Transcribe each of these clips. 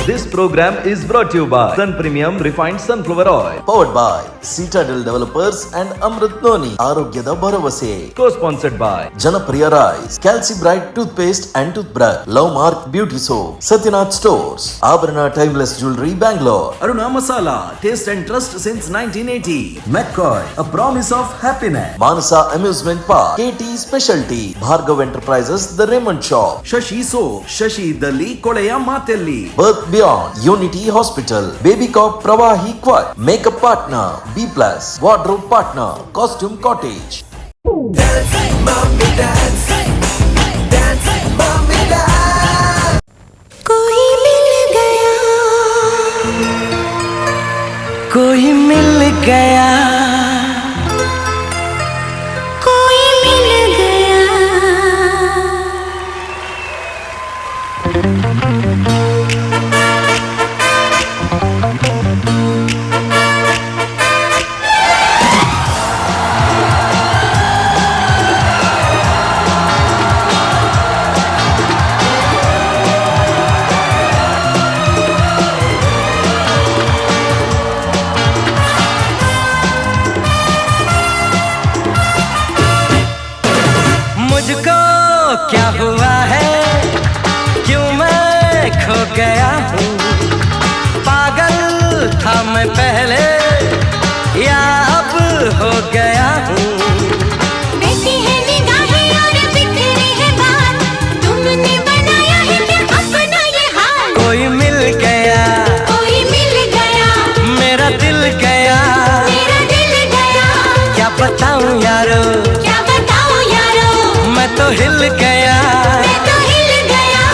This program is brought you by Sun Premium Refined Sunflower Oil. Powered by Citadel Developers and Amrut Noni, ಆರೋಗ್ಯದ ಭರವಸೆ. Co sponsored by Janapriya rice, Calci Bright tooth paste and tooth brush, Love Mark beauty soap, Satyanath stores, Abharana timeless jewellery, Bangalore. Aruna Masala, taste and trust since 1980. McCoy, a promise of happiness. Manasa amusement park, KT specialty, Bhargav enterprises, the Raymond shop. Shashi soap, Shashi ಇದ್ದಲ್ಲಿ ಕೊಳೆಯ ಮಾತೆಲ್ಲಿ. Birth Beyond, Unity Hospital, Baby Cop Pravahi Quad, Makeup Partner, B Plus, Wardrobe Partner, Costume Cottage. कोई मिल गया. कोई मिल गया. कोई मिल गया. मुझको क्या हुआ है, क्यों मैं खो गया हूँ? पागल था मैं पहले या अब हो गया हूँ? बैठी है निगाहें और बिखरे है बाल, तुमने बनाया है क्या अपना ये हाल? कोई मिल गया. कोई मिल गया. मेरा दिल गया. मेरा दिल गया. क्या बताऊं यारो, क्या बताऊं यारो, मैं तो हिल गया. मैं तो हिल गया.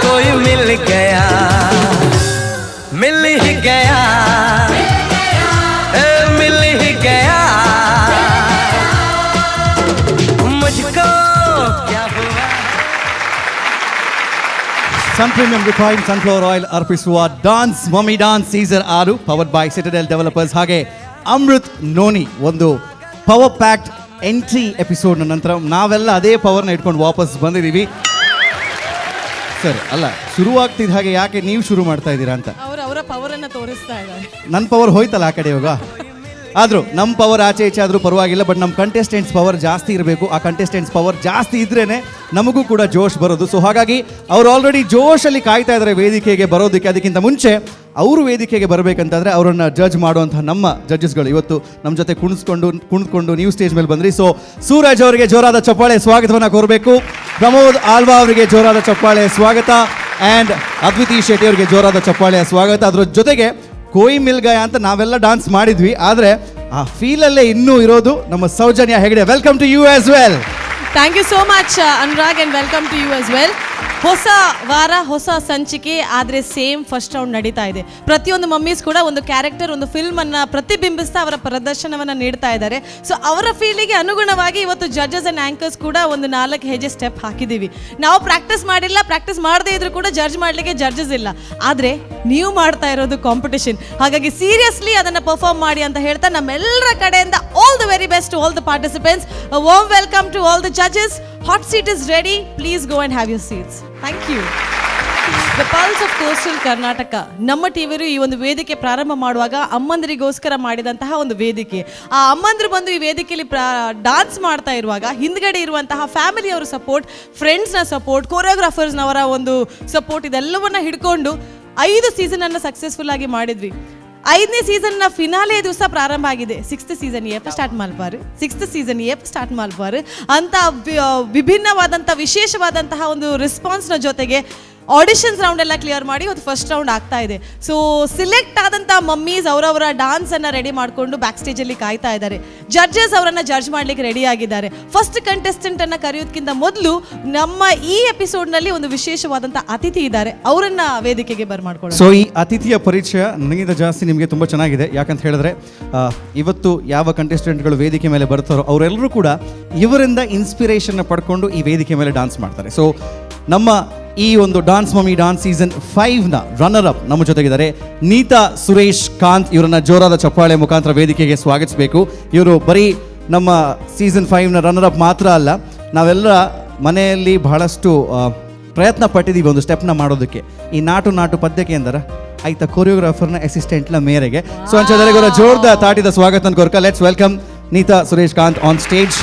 कोई मिल गया, मिल ही गया, ए, मिल ही गया. मुझको क्या हुआ? Sun premium refined sunflower oil ಅರ್ಪಿಸುವ dance mummy dance season 6, powered by Citadel developers ಹಾಗೆ ಅಮೃತ್ ನೋನಿ, ಒಂದು power packed entry ಎಪಿಸೋಡ್ನ ನಂತರ ನಾವೆಲ್ಲ ಅದೇ ಪವರ್ನ ಇಟ್ಕೊಂಡು ವಾಪಸ್ ಬಂದಿದ್ದೀವಿ. ಸರ್, ಅಲ್ಲ, ಶುರುವಾಗ್ತಿದ್ದ ಹಾಗೆ ಯಾಕೆ ನೀವು ಶುರು ಮಾಡ್ತಾ ಇದ್ದೀರಾ ಅಂತ. ಅವರು ಅವರ ಪವರ್ ಅನ್ನ ತೋರಿಸ್ತಾ ಇದ್ದಾರೆ. ನನ್ನ ಪವರ್ ಹೋಯ್ತಲ್ಲ ಆ ಕಡೆ ಇವಾಗ. ಆದರೂ ನಮ್ಮ ಪವರ್ ಆಚೆ ಈಚೆ ಆದರೂ ಪರವಾಗಿಲ್ಲ, ಬಟ್ ನಮ್ಮ ಕಂಟೆಸ್ಟೆಂಟ್ಸ್ ಪವರ್ ಜಾಸ್ತಿ ಇರಬೇಕು. ಆ ಕಂಟೆಸ್ಟೆಂಟ್ಸ್ ಪವರ್ ಜಾಸ್ತಿ ಇದ್ರೇ ನಮಗೂ ಕೂಡ ಜೋಶ್ ಬರೋದು. ಸೊ ಹಾಗಾಗಿ ಅವರು ಆಲ್ರೆಡಿ ಜೋಶಲ್ಲಿ ಕಾಯ್ತಾ ಇದ್ದಾರೆ ವೇದಿಕೆಗೆ ಬರೋದಕ್ಕೆ. ಅದಕ್ಕಿಂತ ಮುಂಚೆ ಅವರು ವೇದಿಕೆಗೆ ಬರಬೇಕಂತಂದರೆ ಅವರನ್ನು ಜಡ್ಜ್ ಮಾಡುವಂಥ ನಮ್ಮ ಜಡ್ಜಸ್ಗಳು ಇವತ್ತು ನಮ್ಮ ಜೊತೆ ಕುಣಿಸ್ಕೊಂಡು ಕುಣಿದ್ಕೊಂಡು ನೀವು ಸ್ಟೇಜ್ ಮೇಲೆ ಬಂದ್ರಿ. ಸೊ ಸೂರಜ್ ಅವರಿಗೆ ಜೋರಾದ ಚಪ್ಪಾಳೆ ಸ್ವಾಗತವನ್ನು ಕೋರಬೇಕು. ಪ್ರಮೋದ್ ಆಲ್ವಾ ಅವರಿಗೆ ಜೋರಾದ ಚಪ್ಪಾಳೆ ಸ್ವಾಗತ. ಆ್ಯಂಡ್ ಅದ್ವಿತಿ ಶೆಟ್ಟಿ ಅವರಿಗೆ ಜೋರಾದ ಚಪ್ಪಾಳೆಯ ಸ್ವಾಗತ. ಅದರ ಜೊತೆಗೆ ಕೋಯಿ ಮಿಲ್ ಗಯಾ ಅಂತ ನಾವೆಲ್ಲ ಡಾನ್ಸ್ ಮಾಡಿದ್ವಿ, ಆದರೆ ಆ ಫೀಲಲ್ಲೇ ಇನ್ನೂ ಇರೋದು ನಮ್ಮ ಸೌಜನ್ಯ Hegde. Welcome to you as well. Thank you so much, Anurag, and welcome to you as well. ಹೊಸ ವಾರ, ಹೊಸ ಸಂಚಿಕೆ, ಆದರೆ same first round ನಡೀತಾ ಇದೆ. ಪ್ರತಿಯೊಂದು ಮಮ್ಮೀಸ್ ಕೂಡ ಒಂದು ಕ್ಯಾರೆಕ್ಟರ್, ಒಂದು ಫಿಲ್ಮ್ ಅನ್ನ ಪ್ರತಿಬಿಂಬಿಸ್ತಾ ಅವರ ಪ್ರದರ್ಶನವನ್ನು ನೀಡ್ತಾ ಇದ್ದಾರೆ. ಸೊ ಅವರ ಫೀಲಿಗೆ ಅನುಗುಣವಾಗಿ ಇವತ್ತು judges and anchors ಕೂಡ ಒಂದು ನಾಲ್ಕು ಹೆಜ್ಜೆ ಸ್ಟೆಪ್ ಹಾಕಿದ್ದೀವಿ. ನಾವು ಪ್ರಾಕ್ಟೀಸ್ ಮಾಡಿಲ್ಲ. ಪ್ರಾಕ್ಟೀಸ್ ಮಾಡದೇ ಇದ್ರೂ ಕೂಡ ಜಡ್ಜ್ ಮಾಡಲಿಕ್ಕೆ ಜಡ್ಜಸ್ ಇಲ್ಲ. ಆದರೆ ನೀವು ಮಾಡ್ತಾ ಇರೋದು ಕಾಂಪಿಟಿಷನ್. ಹಾಗಾಗಿ ಸೀರಿಯಸ್ಲಿ ಅದನ್ನು ಪರ್ಫಾರ್ಮ್ ಮಾಡಿ ಅಂತ ಹೇಳ್ತಾ, ನಮ್ಮೆಲ್ಲರ ಕಡೆಯಿಂದ all the very best to all the participants. Warm welcome to all the judges. Hot seat is ready. Please go and have your seats. Thank you. The pulse of coastal Karnataka. ನಮ್ಮ ಟಿವಿಯರು ಈ ಒಂದು ವೇದಿಕೆ ಪ್ರಾರಂಭ ಮಾಡುವಾಗ ಅಮ್ಮಂದರಿಗೋಸ್ಕರ ಮಾಡಿದಂತಹ ಒಂದು ವೇದಿಕೆ. ಆ ಅಮ್ಮಂದರು ಬಂದು ಈ ವೇದಿಕೆಯಲ್ಲಿ ಡಾನ್ಸ್ ಮಾಡ್ತಾ ಇರುವಾಗ ಹಿಂದ್ಗಡೆ ಇರುವಂತಹ ಫ್ಯಾಮಿಲಿಯವರ ಸಪೋರ್ಟ್, ಫ್ರೆಂಡ್ಸ್ನ ಸಪೋರ್ಟ್, ಕೊರಿಯೋಗ್ರಾಫರ್ಸ್ನವರ ಒಂದು ಸಪೋರ್ಟ್, ಇದೆಲ್ಲವನ್ನ ಹಿಡ್ಕೊಂಡು ಐದು ಸೀಸನ್ ಅನ್ನು ಸಕ್ಸಸ್ಫುಲ್ ಆಗಿ ಮಾಡಿದ್ವಿ. ಐದನೇ ಸೀಸನ್ನ ಫಿನಾಲೆ ದಿವಸ ಪ್ರಾರಂಭ ಆಗಿದೆ. ಸಿಕ್ಸ್ತ್ ಸೀಸನ್ ಏಪ ಸ್ಟಾರ್ಟ್ ಮಲ್ಪಾರು, ಸಿಕ್ಸ್ತ್ ಸೀಸನ್ ಏಪ ಸ್ಟಾರ್ಟ್ ಮಲ್ಪಾರು ಅಂತ ವಿಭಿನ್ನವಾದಂಥ, ವಿಶೇಷವಾದಂತಹ ಒಂದು ರೆಸ್ಪಾನ್ಸ್ನ ಜೊತೆಗೆ ಆಡಿಷನ್ಸ್ ರೌಂಡ್ ಎಲ್ಲ ಕ್ಲಿಯರ್ ಮಾಡಿ ಇವತ್ತು ಫಸ್ಟ್ ರೌಂಡ್ ಆಗ್ತಾ ಇದೆ. ಸೊ ಸಿಲೆಕ್ಟ್ ಆದಂಥ ಮಮ್ಮೀಸ್ ಅವರವರ ಡಾನ್ಸನ್ನು ರೆಡಿ ಮಾಡಿಕೊಂಡು ಬ್ಯಾಕ್ ಸ್ಟೇಜಲ್ಲಿ ಕಾಯ್ತಾ ಇದ್ದಾರೆ. ಜಡ್ಜಸ್ ಅವರನ್ನು ಜಡ್ಜ್ ಮಾಡಲಿಕ್ಕೆ ರೆಡಿ ಆಗಿದ್ದಾರೆ. ಫಸ್ಟ್ ಕಂಟೆಸ್ಟೆಂಟನ್ನು ಕರೆಯೋದಕ್ಕಿಂತ ಮೊದಲು ನಮ್ಮ ಈ ಎಪಿಸೋಡ್ನಲ್ಲಿ ಒಂದು ವಿಶೇಷವಾದಂಥ ಅತಿಥಿ ಇದ್ದಾರೆ. ಅವರನ್ನ ವೇದಿಕೆಗೆ ಬರ್ಮಾಡ್ಕೊಳ್ಳೋಣ. ಸೊ ಈ ಅತಿಥಿಯ ಪರಿಚಯ ನನಗಿಂತ ಜಾಸ್ತಿ ನಿಮಗೆ ತುಂಬ ಚೆನ್ನಾಗಿದೆ. ಯಾಕಂತ ಹೇಳಿದ್ರೆ ಇವತ್ತು ಯಾವ ಕಂಟೆಸ್ಟೆಂಟ್ಗಳು ವೇದಿಕೆ ಮೇಲೆ ಬರ್ತಾರೋ ಅವರೆಲ್ಲರೂ ಕೂಡ ಇವರಿಂದ ಇನ್ಸ್ಪಿರೇಷನ್ ಪಡ್ಕೊಂಡು ಈ ವೇದಿಕೆ ಮೇಲೆ ಡಾನ್ಸ್ ಮಾಡ್ತಾರೆ. ಸೊ ನಮ್ಮ ಈ ಒಂದು dance mummy dance season 5ನ runner up ನಮ್ಮ ಜೊತೆಗಿದ್ದಾರೆ, ನೀತಾ ಸುರೇಶ್ ಕಾಂತ್. ಇವರನ್ನ ಜೋರಾದ ಚಪ್ಪಾಳೆ ಮುಖಾಂತರ ವೇದಿಕೆಗೆ ಸ್ವಾಗತಿಸಬೇಕು. ಇವರು ಬರೀ ನಮ್ಮ ಸೀಸನ್ 5ನ ರನ್ನರ್ ಅಪ್ ಮಾತ್ರ ಅಲ್ಲ, ನಾವೆಲ್ಲ ಮನೆಯಲ್ಲಿ ಬಹಳಷ್ಟು ಪ್ರಯತ್ನ ಪಟ್ಟಿದ್ದೀವಿ ಒಂದು ಸ್ಟೆಪ್ನ ಮಾಡೋದಕ್ಕೆ. ಈ ನಾಟು ನಾಟು ಪದ್ಯಕ್ಕೆ ಎಂದರ ಆಯ್ತಾ ಕೊರಿಯೋಗ್ರಾಫರ್ನ ಅಸಿಸ್ಟೆಂಟ್ನ ಮೇರೆಗೆ. ಸೊ ಅಂಚದರೆಗೋರ ಜೋರ್ದ ತಾಟಿದ ಸ್ವಾಗತ ಕೊರ್ಕ let's welcome Neetha Suresh Kanth on stage.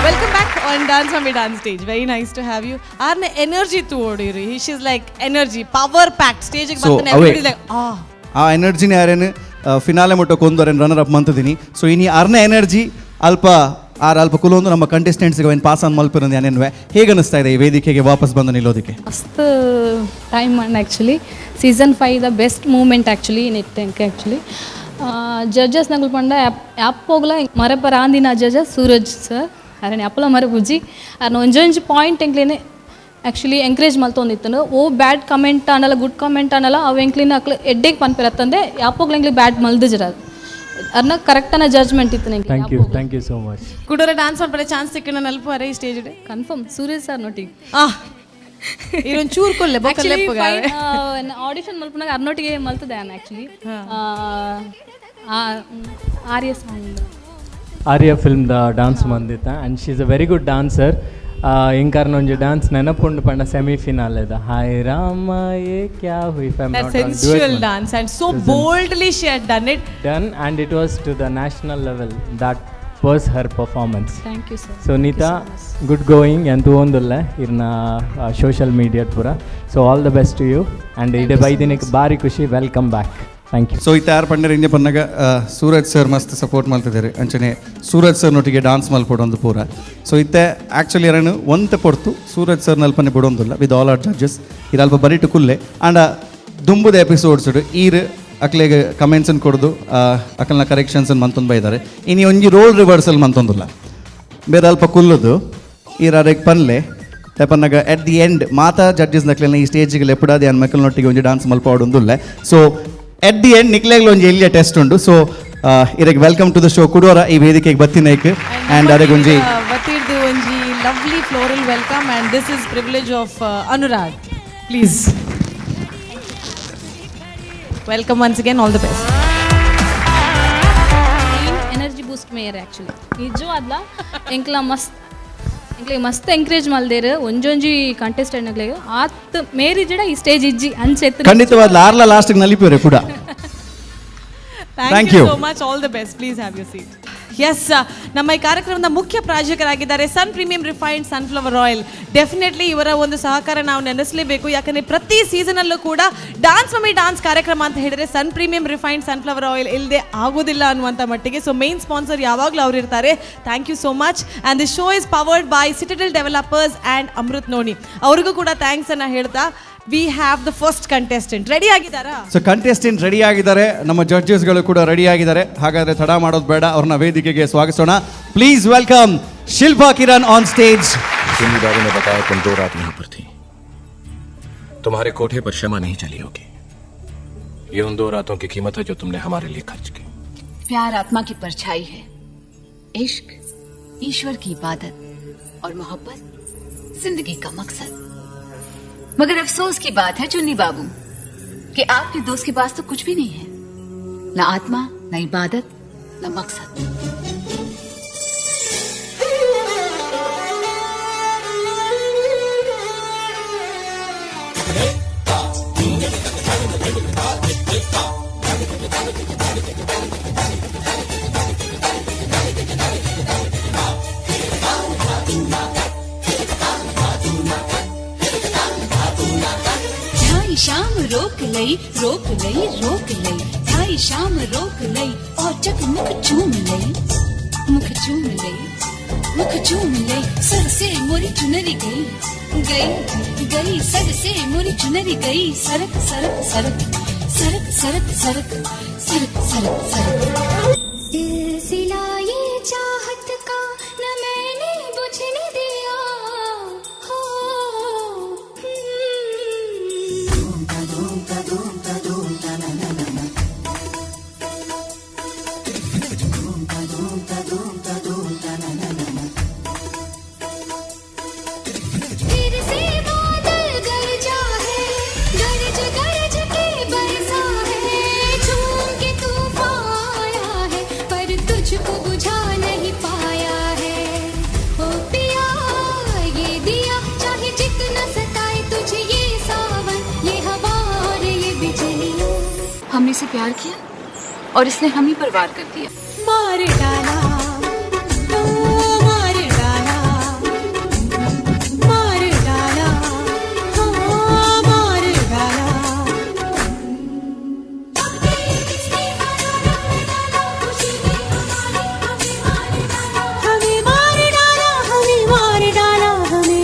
Welcome back on Dance Mummy Dance stage. Very nice to have you. ಆರ್ನ energy ತೋಡಿರಿ. She is like energy power pack. Stage So, ಬರ್ತಾನೆ ಅವೇ. ಲೈಕ್ ಆ ಆ ಎನರ್ಜಿನ ಯಾರೇನು ಫಿನಾಲೆ ಮುಟ್ಟ ಕೊಂದರೇನು ರನ್ನರ್ ಅಪ್ ಮಂತದಿನಿ. ಸೊ ಇನಿ ಅರ್ನ energy ಅಲ್ಪ ಆರ್ ಅಲ್ಪ ಕುಲೊಂದು ನಮ್ಮ ಕಂಟೆಸ್ಟೆಂಟ್ಸ್ಗೆ ಏನು ಪಾಸ್ ಆನ್ ಮಲ್ಪಿರಂದು ಏನೇನುವೆ. ಹೇಗೆ ಅನಿಸ್ತಾ ಇದೆ ಈ ವೇದಿಕೆಗೆ ವಾಪಸ್ ಬಂದು ನಿಲ್ಲೋದಕ್ಕೆ? ಮಸ್ತ್ ಟೈಮ್ ಅಣ್ಣ. Actually season 5 the best moment actually in it. Actually judges ನಗುಲ್ ಪಂಡ ಅಪ್ಪೋಗ್ಲ ಮರಪರ ಆಂದಿನ ಜಡ್ಜಸ್ ಸೂರಜ್ ಸರ್ ಅರಣ ಅಪ್ಪಲ ಮರ ಬುಜ್ಜಿ ಅರ್ನ ಒಂಜೊಂಜಿ ಪಾಯಿಂಟ್ ಎಂಕ್ಲೇನೆ ಆ್ಯಕ್ಚುಲಿ ಎಂಕರೇಜ್ ಮಲ್ತೊಂದಿತ್ತನು. ಓ ಬ್ಯಾಡ್ ಕಮೆಂಟ್ ಆಂಡಲ ಗುಡ್ ಕಮೆಂಟ್ ಆಂಡಲ ಅವು ಎಂಕ್ಲಿನ ಅಕ್ಲು ಎಡ್ಡೆಗೆ ಪನ್ಪೆರತ್ತಂದೆ ಯಾಪೋಗ್ಲ ಎಂಕ್ಲಿ ಬ್ಯಾಡ್ ಮಲ್ದಿಜರ ಅರ್ನ ಕರೆಕ್ಟನ ಜಡ್ಜ್ಮೆಂಟ್ ಇತ್ತು. Thank you, thank you so much. ಕುಡೋರ dance ಮಾಡ್ಪಡೆ chance ಸಿಕ್ಕಣ ನಲ್ಪ ಅರೆ ಈ ಸ್ಟೇಜ್ ಕನ್ಫರ್ಮ್ ಸೂರಜ್ ಸರ್ ನೋಟಿಗೆ. ಆ ಇದೊಂದು ಚೂರು ಕೊಲ್ಲೆ ಬೊಕ್ಕ. ಆಡಿಷನ್ ಮಲ್ಪನಾಗ ಅರ್ನೋಟಿಗೆ ಮಲ್ತದೆ ನಾನು ಆ್ಯಕ್ಚುಲಿ ಆರ್ಯ ಸಾಂಗ್. ಆರ್ಯ ಫಿಲ್ಮ್ದ ಡಾನ್ಸ್ ಬಂದಿತ್ತ and she is a very good dancer. ಇಂಕಾರ್ನ ಒಂಜಿ ಡಾನ್ಸ್ ನೆನಪುಂಡು ಪಂಡ ಸೆಮಿ ಫಿನಾಲೆದ ಹಾಯ್ ರಾಮ ಏ ಕ್ಯಾ ಹುಯ್. That sensual dance, and so boldly she had done it. Done, and it was to the national level. That was her performance. Thank you sir. So Neetha, good going ಎಂತ ಒಂದುಲ್ಲ ಇರ್ನ social media ಪೂರ. So all the best to you and ಇಡೆ ಬೈದಿನಕ್ಕೆ ಭಾರಿ ಖುಷಿ. Welcome back, thank you. So ಈ ತಯಾರು ಪಂಡರ ಇಂಜೆ ಪನ್ನಾಗ ಸೂರಜ್ ಸರ್ ಮಸ್ತ್ ಸಪೋರ್ಟ್ ಮಾಡ್ತಿದ್ದಾರೆ. ಅಂಚನೆ ಸೂರಜ್ ಸರ್ ನೊಟ್ಟಿಗೆ ಡಾನ್ಸ್ ಮಲ್ಪಡೊಂದು ಪೂರ. ಸೊ ಇತ್ತೆ ಆ್ಯಕ್ಚುಲಿ ಯಾರನ್ನು ಒಂತೆ ಪೊರ್ತು ಸೂರಜ್ ಸರ್ ನಲ್ಪನೆ ಬಿಡೊಂದಿಲ್ಲ. ವಿತ್ ಆಲ್ are judges ಇರಲ್ಪ ಬರಿಟು ಕುಲ್ಲೆ ಆಂಡ ದುಂಬುದ ಎಪಿಸೋಡ್ಸ್ ಈರ್ ಅಕ್ಲೆಗ್ ಕಮೆಂಟ್ಸ್ ಕೊಡ್ದು ಅಕಲ್ನ ಕರೆಕ್ಷನ್ಸ್ ಮಂತೊಂದು ಬೈದಾರೆ. ಇನಿ ಒಂಜಿ ರೋಲ್ ರಿವರ್ಸಲ್ ಮಂತೊಂದುಲ್ಲ. ಬೇರೆ ಅಲ್ಪ ಕುಲ್ಲುದು ಈರ್ ಅರೆಗ್ ಪನ್ಲೆ ಪನ್ನಾಗ ಅಟ್ the end ಮಾತಾ ಜಡ್ಜಸ್ ನಕ್ಲೆನ ಈ ಸ್ಟೇಜಿಗೆ ಲೆಪ್ಪುಡಾದಿ ಅನ್ ಮಕ್ಕಳನ್ನೊಟ್ಟಿಗೆ ಒಂಜಿ dance ಮಲ್ಪಾಡೊಂದುಲ್ಲ. So at the end ನಿಕ್ಲೆಗ್ಲ ಒಂಜಿ ಎಲ್ಲಿಯ ಟೆಸ್ಟ್ ಉಂಡು. ಸೊ ಇರೆಗ್ welcome to the show ಕುಡೋರ ಈ ವೇದಿಕೆಗೆ ಬತ್ತಿನೈಕ್ ಆ್ಯಂಡ್ ಅರೆಗ್ ಒಂಜಿ ಬತ್ತಿರ್ದು ಒಂಜಿ lovely floral welcome, and this is privilege of Anurag. Please welcome once again, all the best. Energy boost mayor actually ನಿಜವಾದ್ಲ ಎಂಕ್ಲ ಮಸ್ತ್ ಎಂಕ್ಲೆ ಮಸ್ತ್ ಎಂಕರೇಜ್ ಮಲ್ದೇರು ಒಂಜೊಂಜಿ ಕಂಟೆಸ್ಟೆಂಟ್ ನಗ್ಲೆಗ್ ಆತ್ ಮೇರಿ ಜಡ ಈ ಸ್ಟೇಜ್ ಇಜ್ಜಿ ಅಂಚೆತ್ತು. ಖಂಡಿತವಾದ ಆರ್ಲ ಲಾಸ್ಟಿಗೆ ನಲಿಪಿವ್ರೆ ಕೂಡ. Thank Thank you you. So much. All the best. Please have your seat. Yes, ನಮ್ಮ ಈ ಕಾರ್ಯಕ್ರಮದ ಮುಖ್ಯ ಪ್ರಾಯೋಜಕರಾಗಿದ್ದಾರೆ Sun Premium refined sunflower oil. Definitely ಇವರ ಒಂದು ಸಹಕಾರ ನಾವು ನೆನೆಸಲೇಬೇಕು. ಯಾಕಂದರೆ ಪ್ರತಿ ಸೀಸನಲ್ಲೂ ಕೂಡ ಡಾನ್ಸ್ ಮಮ್ಮಿ ಡಾನ್ಸ್ ಕಾರ್ಯಕ್ರಮ ಅಂತ ಹೇಳಿದ್ರೆ Sun Premium refined sunflower oil ಇಲ್ಲದೆ ಆಗೋದಿಲ್ಲ ಅನ್ನುವಂಥ ಮಟ್ಟಿಗೆ. ಸೊ ಮೇನ್ ಸ್ಪಾನ್ಸರ್ ಯಾವಾಗಲೂ ಅವರು ಇರ್ತಾರೆ. Thank you so much. And the show is powered by Citadel Developers and Amrut Noni. ಅವ್ರಿಗೂ ಕೂಡ thanks ಅನ್ನ ಹೇಳ್ತಾ we have the first contestant. Ready ಆಗಿದ್ದಾರಾ? ಸೊ ಕಂಟೆಸ್ಟೆಂಟ್ ರೆಡಿ ಆಗಿದ್ದಾರೆ, ನಮ್ಮ ಜಡ್ಜಸ್ಗಳು ಕೂಡ ರೆಡಿ ಆಗಿದ್ದಾರೆ. ಹಾಗಾದ್ರೆ ತಡ ಮಾಡೋದು ಬೇಡ, ಅವ್ರನ್ನ ವೇದಿಕೆಗೆ ಸ್ವಾಗತಿಸೋಣ. Please welcome Shilpa Kiran on stage. Chunni बाबू ने बताया तुम 2 रात यहां पर थी। तुम्हारे कोठे पर क्षमा नहीं चली होगी। ये उन 2 रातों की कीमत है जो तुमने हमारे लिए खर्च की। प्यार आत्मा की परछाई है, इश्क ईश्वर की इबादत और मोहब्बत जिंदगी का मकसद। मगर अफसोस की बात है चुन्नी बाबू कि आपके दोस्त के पास तो कुछ भी नहीं है, न आत्मा, न इबादत, न मकसद। ढाई शाम रोक लई, रोक लई, रोक लई, ढाई शाम रोक लई और चक मुख चूम लई, मुख चूम लई, मुख चूम लई। सर से मोरी चुनरी गई, गई, गई, सर से मोरी चुनरी गई। सरक सरक सरक सरक सरक सरक सरक सरक सरक। सिलसिला ये चाहत का न मैंने बुझने दिया हो। फिर से बादल गरजा है, गरज गरज के बरसा है, झूम के तूफान आया है, पर तुझको बुझा नहीं। हमने इसे प्यार किया और इसने हम ही पर वार कर दिया। मार डाला, ओ मार डाला, मार डाला, हाँ मार डाला। हमें मार डाला, हमें मार डाला, हमें।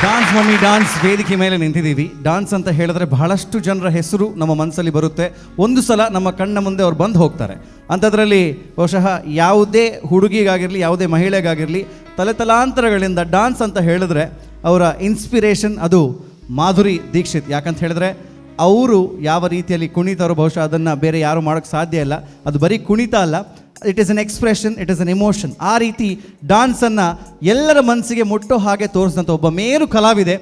ಡಾನ್ಸ್ ಮಮ್ಮಿ ಡಾನ್ಸ್ ವೇದಿಕೆ ಮೇಲೆ ನಿಂತಿದ್ದೀವಿ. ಡಾನ್ಸ್ ಅಂತ ಹೇಳಿದ್ರೆ ಬಹಳಷ್ಟು ಜನರ ಹೆಸರು ನಮ್ಮ ಮನಸ್ಸಲ್ಲಿ ಬರುತ್ತೆ. ಒಂದು ಸಲ ನಮ್ಮ ಕಣ್ಣ ಮುಂದೆ ಅವ್ರು ಬಂದು ಹೋಗ್ತಾರೆ. ಅಂಥದ್ರಲ್ಲಿ ಬಹುಶಃ ಯಾವುದೇ ಹುಡುಗಿಗಾಗಿರಲಿ, ಯಾವುದೇ ಮಹಿಳೆಗಾಗಿರಲಿ, ತಲೆ ತಲಾಂತರಗಳಿಂದ ಡಾನ್ಸ್ ಅಂತ ಹೇಳಿದ್ರೆ ಅವರ ಇನ್ಸ್ಪಿರೇಷನ್ ಅದು ಮಾಧುರಿ ದೀಕ್ಷಿತ್. ಯಾಕಂತ ಹೇಳಿದ್ರೆ ಅವರು ಯಾವ ರೀತಿಯಲ್ಲಿ ಕುಣಿತಾರೋ ಬಹುಶಃ ಅದನ್ನು ಬೇರೆ ಯಾರೂ ಮಾಡೋಕ್ಕೆ ಸಾಧ್ಯ ಇಲ್ಲ. ಅದು ಬರೀ ಕುಣಿತ ಅಲ್ಲ, it is an expression, it is an emotion. ಆ ರೀತಿ ಡಾನ್ಸನ್ನು ಎಲ್ಲರ ಮನಸ್ಸಿಗೆ ಮುಟ್ಟೋ ಹಾಗೆ ತೋರಿಸಿದಂಥ ಒಬ್ಬ ಮೇರು ಕಲಾವಿದೆ.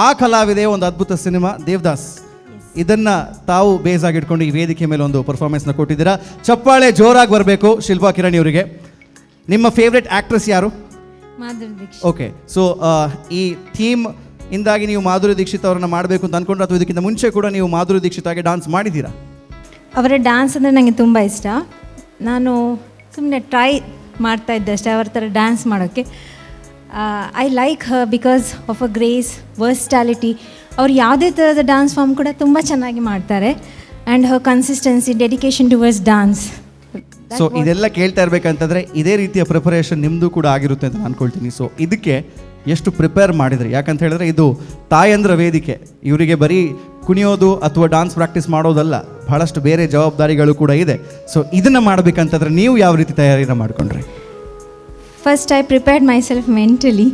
ಆ ಕಲಾವಿದೆ ಒಂದು ಅದ್ಭುತ ಸಿನಿಮಾ ದೇವದಾಸ್. ಇದನ್ನು ತಾವು ಬೇಸ್ ಆಗಿಟ್ಕೊಂಡು ಈ ವೇದಿಕೆ ಮೇಲೆ ಒಂದು ಪರ್ಫಾರ್ಮೆನ್ಸ್ನ ಕೊಟ್ಟಿದ್ದೀರಾ. ಚಪ್ಪಾಳೆ ಜೋರಾಗಿ ಬರಬೇಕು ಶಿಲ್ಪಾ ಕಿರಣ್ ಇವರಿಗೆ. ನಿಮ್ಮ ಫೇವ್ರೆಟ್ ಆ್ಯಕ್ಟ್ರೆಸ್ ಯಾರು? ಮಾಧುರಿ ದೀಕ್ಷಿತ್. ಓಕೆ, ಸೊ ಈ ಥೀಮ್ ಇಂದಾಗಿ ನೀವು ಮಾಧುರಿ ದೀಕ್ಷಿತ್ ಅವರನ್ನ ಮಾಡಬೇಕು ಅಂತ ಅನ್ಕೊಂಡ್ರೆ ಅಥವಾ ಇದಕ್ಕಿಂತ ಮುಂಚೆ ಕೂಡ ನೀವು ಮಾಧುರಿ ದೀಕ್ಷಿತ್ ಆಗಿ ಡಾನ್ಸ್ ಮಾಡಿದ್ದೀರಾ? ಅವರ ಡ್ಯಾನ್ಸ್ ಅಂದರೆ ನನಗೆ ತುಂಬ ಇಷ್ಟ. ನಾನು ಸುಮ್ಮನೆ ಟ್ರೈ ಮಾಡ್ತಾ ಇದ್ದೆ ಅಷ್ಟೇ ಅವ್ರ ಥರ ಡ್ಯಾನ್ಸ್ ಮಾಡೋಕ್ಕೆ. I like her because of her grace, versatility. ಅವ್ರು ಯಾವುದೇ ಥರದ ಡ್ಯಾನ್ಸ್ ಫಾರ್ಮ್ ಕೂಡ ತುಂಬ ಚೆನ್ನಾಗಿ ಮಾಡ್ತಾರೆ, and her consistency, dedication towards dance. So ಇದೆಲ್ಲ ಕೇಳ್ತಾ ಇರ್ಬೇಕಂತಂದ್ರೆ ಇದೇ ರೀತಿಯ ಪ್ರಿಪರೇಷನ್ ನಿಮ್ಮದು ಕೂಡ ಆಗಿರುತ್ತೆ ಅಂತ ನಾನು ಅನ್ಕೊಳ್ತೀನಿ. ಸೊ ಇದಕ್ಕೆ ಎಷ್ಟು ಪ್ರಿಪೇರ್ ಮಾಡಿದ್ರಿ? ಯಾಕಂತ ಹೇಳಿದ್ರೆ ಇದು ತಾಯಂದ್ರ ವೇದಿಕೆ. ಇವರಿಗೆ ಬರೀ ಕುಣಿಯೋದು ಅಥವಾ ಡಾನ್ಸ್ ಪ್ರಾಕ್ಟೀಸ್ ಮಾಡೋದಲ್ಲ, ಬಹಳಷ್ಟು ಬೇರೆ ಜವಾಬ್ದಾರಿಗಳು ಕೂಡ ಇದೆ. ಸೊ ಇದನ್ನು ಮಾಡಬೇಕಂತಂದ್ರೆ ನೀವು ಯಾವ ರೀತಿ ತಯಾರಿನ ಮಾಡ್ಕೊಂಡ್ರಿ? First, I prepared myself mentally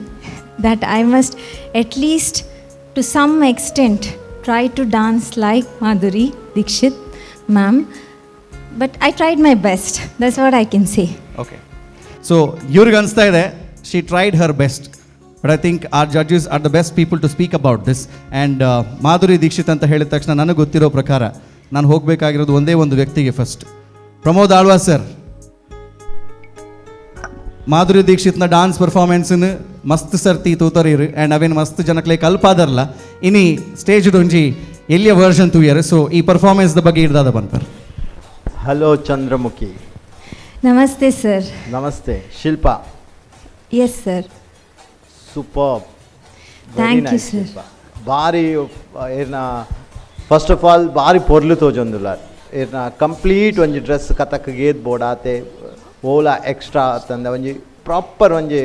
that I must at least to some extent try to dance like Madhuri Dixit ma'am. But I tried my best. That's what I can say. Okay, so ಇವ್ರಿಗೆ ಅನಿಸ್ತಾ ಇದೆ she tried her best, but I think our judges are the best people to speak about this. And Madhuri Dixit ಅಂತ ಹೇಳಿದ ತಕ್ಷಣ ನನಗೆ ಗೊತ್ತಿರೋ ಪ್ರಕಾರ ನಾನು ಹೋಗಬೇಕಾಗಿರೋದು ಒಂದೇ ಒಂದು ವ್ಯಕ್ತಿಗೆ, ಫಸ್ಟ್ ಪ್ರಮೋದ್ ಆಳ್ವಾ ಸರ್. ಮಾಧುರಿ ದೀಕ್ಷಿತ್ನ ಡಾನ್ಸ್ ಪರ್ಫಾರ್ಮೆನ್ಸ್ನ ಮಸ್ತ್ ಸರ್ತಿ ತೂತರೀರು ಆ್ಯಂಡ್ ಅವೇನು ಮಸ್ತ್ ಜನಕ್ಲೆ ಕಲ್ಪಾದರ್ಲ ಇನಿ ಸ್ಟೇಜ್ ಒಂಜಿ ಎಲ್ಲಿಯ ವರ್ಷನ್ ತೂಯರ್. ಸೊ ಈ ಪರ್ಫಾರ್ಮೆನ್ಸ್ದ ಬಗ್ಗೆ ಇರ್ದಾದ ಬಂಪರ್. ಹಲೋ ಚಂದ್ರಮುಖಿ. ನಮಸ್ತೆ ಸರ್. ನಮಸ್ತೆ Shilpa. Yes sir. Super. Thank you, sir. ಬಾರಿ ಏರ್ನ ಫಸ್ಟ್ ಆಫ್ ಆಲ್ ಬಾರಿ ಪೊರ್ಲು ತೋಜೊಂದುಲ್ಲ ಏರ್ನ. ಕಂಪ್ಲೀಟ್ ಒಂಜಿ ಡ್ರೆಸ್ ಕತಕ್ ಗೇದ್ ಬೋಡಾತೆ ಓಲಾ ಎಕ್ಸ್ಟ್ರಾ ತಂದ ಒಂಜಿ ಪ್ರಾಪರ್ ಒಂಜಿ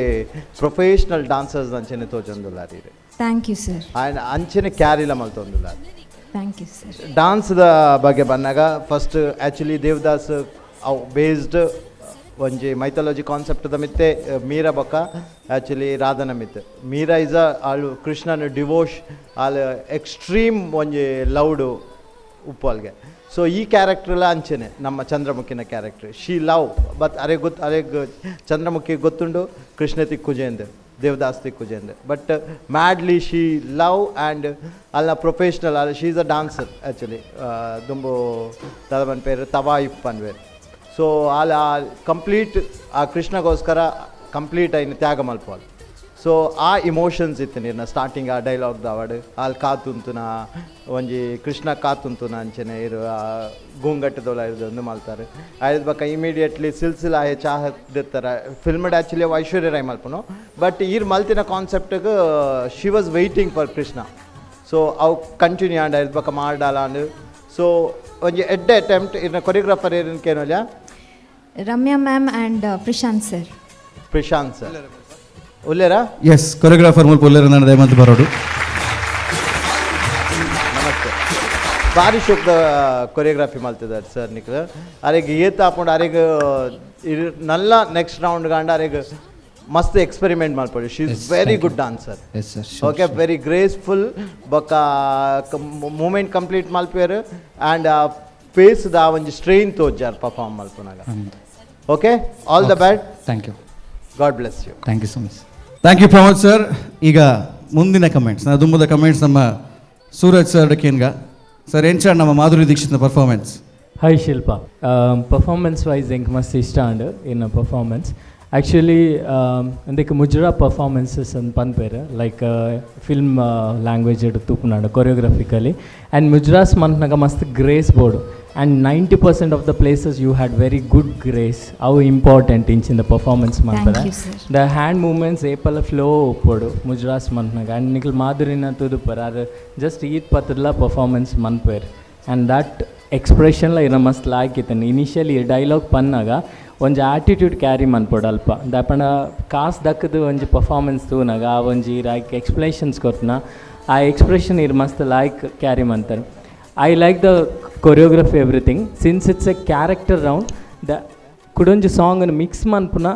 ಪ್ರೊಫೆಷ್ನಲ್ ಡಾನ್ಸರ್ಸ್ ಅಂಚನೆ ತೋಜೊಂದುಲ್ಲ ಇರು. Thank you sir. And ಅಂಚನೆ ಕ್ಯಾರಿಲ ಮಲ್ತೊಂದುಲ್ಲ. Thank you sir. ಡಾನ್ಸ್ದ ಬಗ್ಗೆ ಬಂದಾಗ, ಫಸ್ಟ್ ಆ್ಯಕ್ಚುಲಿ ದೇವದಾಸ್ ಅವು ಬೇಸ್ಡ್ ಒಂಜಿ ಮೈಥಾಲಜಿ ಕಾನ್ಸೆಪ್ಟ್ದ ಮಿತ್ತೆ ಮೀರಾ ಬೊಕ್ಕ ಆ್ಯಕ್ಚುಲಿ ರಾಧನ ಮಿತ್. ಮೀರಾ is a ಆಳು ಕೃಷ್ಣನ ಡಿವೋಷ್ ಆಲ್ ಎಕ್ಸ್ಟ್ರೀಮ್ ಒಂಜಿ ಲೌಡು ಉಪ್ಪಲ್ಗೆ. ಸೊ ಈ ಕ್ಯಾರೆಕ್ಟ್ರೆಲ್ಲ ಅಂಚೆನೆ ನಮ್ಮ ಚಂದ್ರಮುಖಿನ ಕ್ಯಾರೆಕ್ಟರ್. She love, but ಅರೆ ಗೊತ್ತು, ಅರೆ ಚಂದ್ರಮುಖಿ ಗೊತ್ತುಂಡು ಕೃಷ್ಣ ತಿಕ್ಕುಜೇಂದ್, ದೇವದಾಸ್ ತಿಕ್ಕುಜೇಂದ್, but madly she love and ಅಲ್ಲ ಪ್ರೊಫೆಷ್ನಲ್ ಅಲ್ಲ. She is a dancer actually. ದುಂಬು ತದಬನ್ ಪೇರು ತವಾಯಿಫ್ ಪನ್ವೇರ್. ಸೊ ಆಲ್ ಆ ಕಂಪ್ಲೀಟ್ ಆ ಕೃಷ್ಣಗೋಸ್ಕರ ಕಂಪ್ಲೀಟ್ అయిన ತ್ಯಾಗ ಮಲ್ಪೋಲ್. ಸೊ ಆ ಇಮೋಷನ್ಸ್ ಇತ್ತು ನೀರ್ನ ಸ್ಟಾರ್ಟಿಂಗ್ ಆ ಡೈಲಾಗ್ ದಾವಡ್ ಅಲ್ಲಿ ಕಾತುಂತುನ ಒಂಜಿ ಕೃಷ್ಣ ಕಾತುಂತುನ ಅಂಚನೆ ಇರು ಗೂಂಗಟ್ಟದೊಳ ಇರೋದೊಂದು ಮಲ್ತಾರೆ. ಆಯ್ತು ಬಕ್ಕ ಇಮಿಡಿಯೇಟ್ಲಿ ಸಿಲ್ಸಿಲಾ ಹೇ ಚಾಹತ್ ದೆತ್ತರ. ಫಿಲ್ಮ್ಡ್ ಆ್ಯಕ್ಚುಲಿ ಐಶ್ವರ್ಯ ರಾಯ್ ಮಲ್ಪನು, ಬಟ್ ಈರ್ ಮಲ್ತಿನ ಕಾನ್ಸೆಪ್ಟ್ಗೆ she was waiting for Krishna. So ಅವು ಕಂಟಿನ್ಯೂ ಆಂಡ್ ಆಯ್ತು ಬಕ್ಕ ಮಾಡಾಲ ಅಂಡ್ ಸೊ ಒಂಜಿ ಎಡ್ಡೆ ಅಟೆಂಪ್ಟ್. ಇರ್ನ ಕೊರಿಯೋಗ್ರಾಫರ್ ಏರಿನ ಕೇನೋಜ? Ramya ma'am and Prashanth sir. Prashanth sir ಉಲ್ಲೇರಾ? S, choreographer ಮುಲ್ಪ ಉಲ್ಲೇರ, ನಾನು ದಯಮಂತ್ ಬರೋಡು. ನಮಸ್ತೆ. ಬಾರಿ ಶೋಕ್ದ ಕೊರಿಯೋಗ್ರಫಿ ಮಲ್ತಿದ್ದಾರೆ ಸರ್ ನಿಕ್ಲು. ಅರೆಗ್ ಏತ್ ಆಪುಂಡು ಅರೆಗ್ ನಲ್ಲ ನೆಕ್ಸ್ಟ್ ರೌಂಡ್ ಗಾಂಡ ಅರೆಗ್ ಮಸ್ತ್ ಎಕ್ಸ್ಪೆರಿಮೆಂಟ್ ಮಲ್ಪೊಡು. She is very good dancer. Yes sir. Okay, very graceful ಬೊಕ್ಕ ಮೂಮೆಂಟ್ ಕಂಪ್ಲೀಟ್ ಮಲ್ಪೇರು ಆ್ಯಂಡ್ ಫೇಸ್ the ಒಂಜಿ ಸ್ಟ್ರೈನ್ ತೋಜಾರ್ ಪರ್ಫಾರ್ಮ್ ಮಲ್ಪುನಾಗ. Okay, all the best. Thank you. God bless you. Thank you so much. Thank you Pramod sir. ಈಗ ಮುಂದಿನ comments, ನಾ ದುಂಬದ comments ನಮ್ಮ Suraj sir ಕೇನ್ಗ. Sir, ಎಂಚ ನಮ್ಮ Madhuri ದೀಕ್ಷಿತ್ನ performance? Hi Shilpa, performance wise ಎಂಕ್ ಮಸ್ತ್ ಇಷ್ಟ and in performance. Actually ಇಂದಕ್ಕೆ ಮುಜ್ರಾ ಪರ್ಫಾರ್ಮೆನ್ಸಸ್ ಅಂತ ಪನ್ಪೇರು, like film language ತೂಪುನಾಂಡು ಕೊರಿಯೋಗ್ರಫಿಕಲಿ. ಆ್ಯಂಡ್ ಮುಜ್ರಾಸ್ ಮನ್ಪನಾಗ ಮಸ್ತ್ grace board and 90% of the places you had very good grace. ಅವು ಇಂಪಾರ್ಟೆಂಟ್ ಇಂಚಿಂದ ಪರ್ಫಾರ್ಮೆನ್ಸ್ ಮನ್ಪರೆ. Thank you, sir. The hand movements ಏಪಲ flow ಉಪ್ಪೊಡು ಮುಜ್ರಾಸ್ ಮನ್ಪನಾಗ. ಆ್ಯಂಡ್ ನಿಖಲ್ ಮಾಧುರಿನ ತೂದುಪ್ಪರ್, ಆರ್ ಜಸ್ಟ್ ಈತ್ ಪತ್ತಡ್ಲ ಪರ್ಫಾರ್ಮೆನ್ಸ್ ಮನ್ಪೇರ್. ಆ್ಯಂಡ್ that ಎಕ್ಸ್ಪ್ರೆಷನ್ಲ ಇರ ಮಸ್ತ್ ಲಾಯ್ಕ್ ಇತ್ತೇನೆ. ಇನಿಷಿಯಲಿ ಡೈಲಾಗ್ ಪನ್ನಾಗ ಒಂಜಿ ಆಟಿಟ್ಯೂಡ್ ಕ್ಯಾರಿ ಮನ್ಪೊಡು ಅಲ್ಪ. ದಾಪಂಡ ಕಾಸ್ ದಕ್ಕದು ಒಂಜಿ ಪರ್ಫಾರ್ಮೆನ್ಸ್ ತೂನಾಗ ಆ ಒಂಜಿ ಲೈಕ್ ಎಕ್ಸ್ಪ್ಲೇಷನ್ಸ್ ಕೊರ್ತನ ಆ ಎಕ್ಸ್ಪ್ರೆಷನ್ ಇರ್ ಮಸ್ತ್ ಲಾಯ್ಕ್ carry ಮಂತಾರೆ. I like the choreography, everything. Since it's a character round, the ಕುಡೊಂಜಿ song mix ಮನ್ಪುನ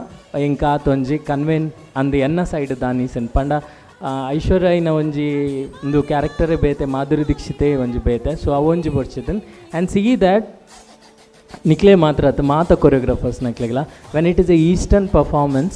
ಎಂಕಾತೊಂಜಿ ಕನ್ವೆನ್ ಅಂದ್ ಎನ್ನ ಸೈಡ್ ದಾನೀಸನ್ ಪಂಡ ಐಶ್ವರ್ಯನ ಒಂಜಿ ಉಂದು ಕ್ಯಾರೆಕ್ಟರೇ ಬೇತೆ, ಮಾಧುರಿ ದೀಕ್ಷಿತೇ ಒಂಜಿ ಬೇತೆ. ಸೊ ಅವೊಂಜಿ ಬೊಡ್ಚಿದನ್. And see that ನಿಕ್ಲೆ ಮಾತ್ರ ಅತ್ ಮಾತ ಕೊರಿಯೋಗ್ರಾಫರ್ಸ್ ನಕ್ಲೆಗ್ಲ, when it is a eastern performance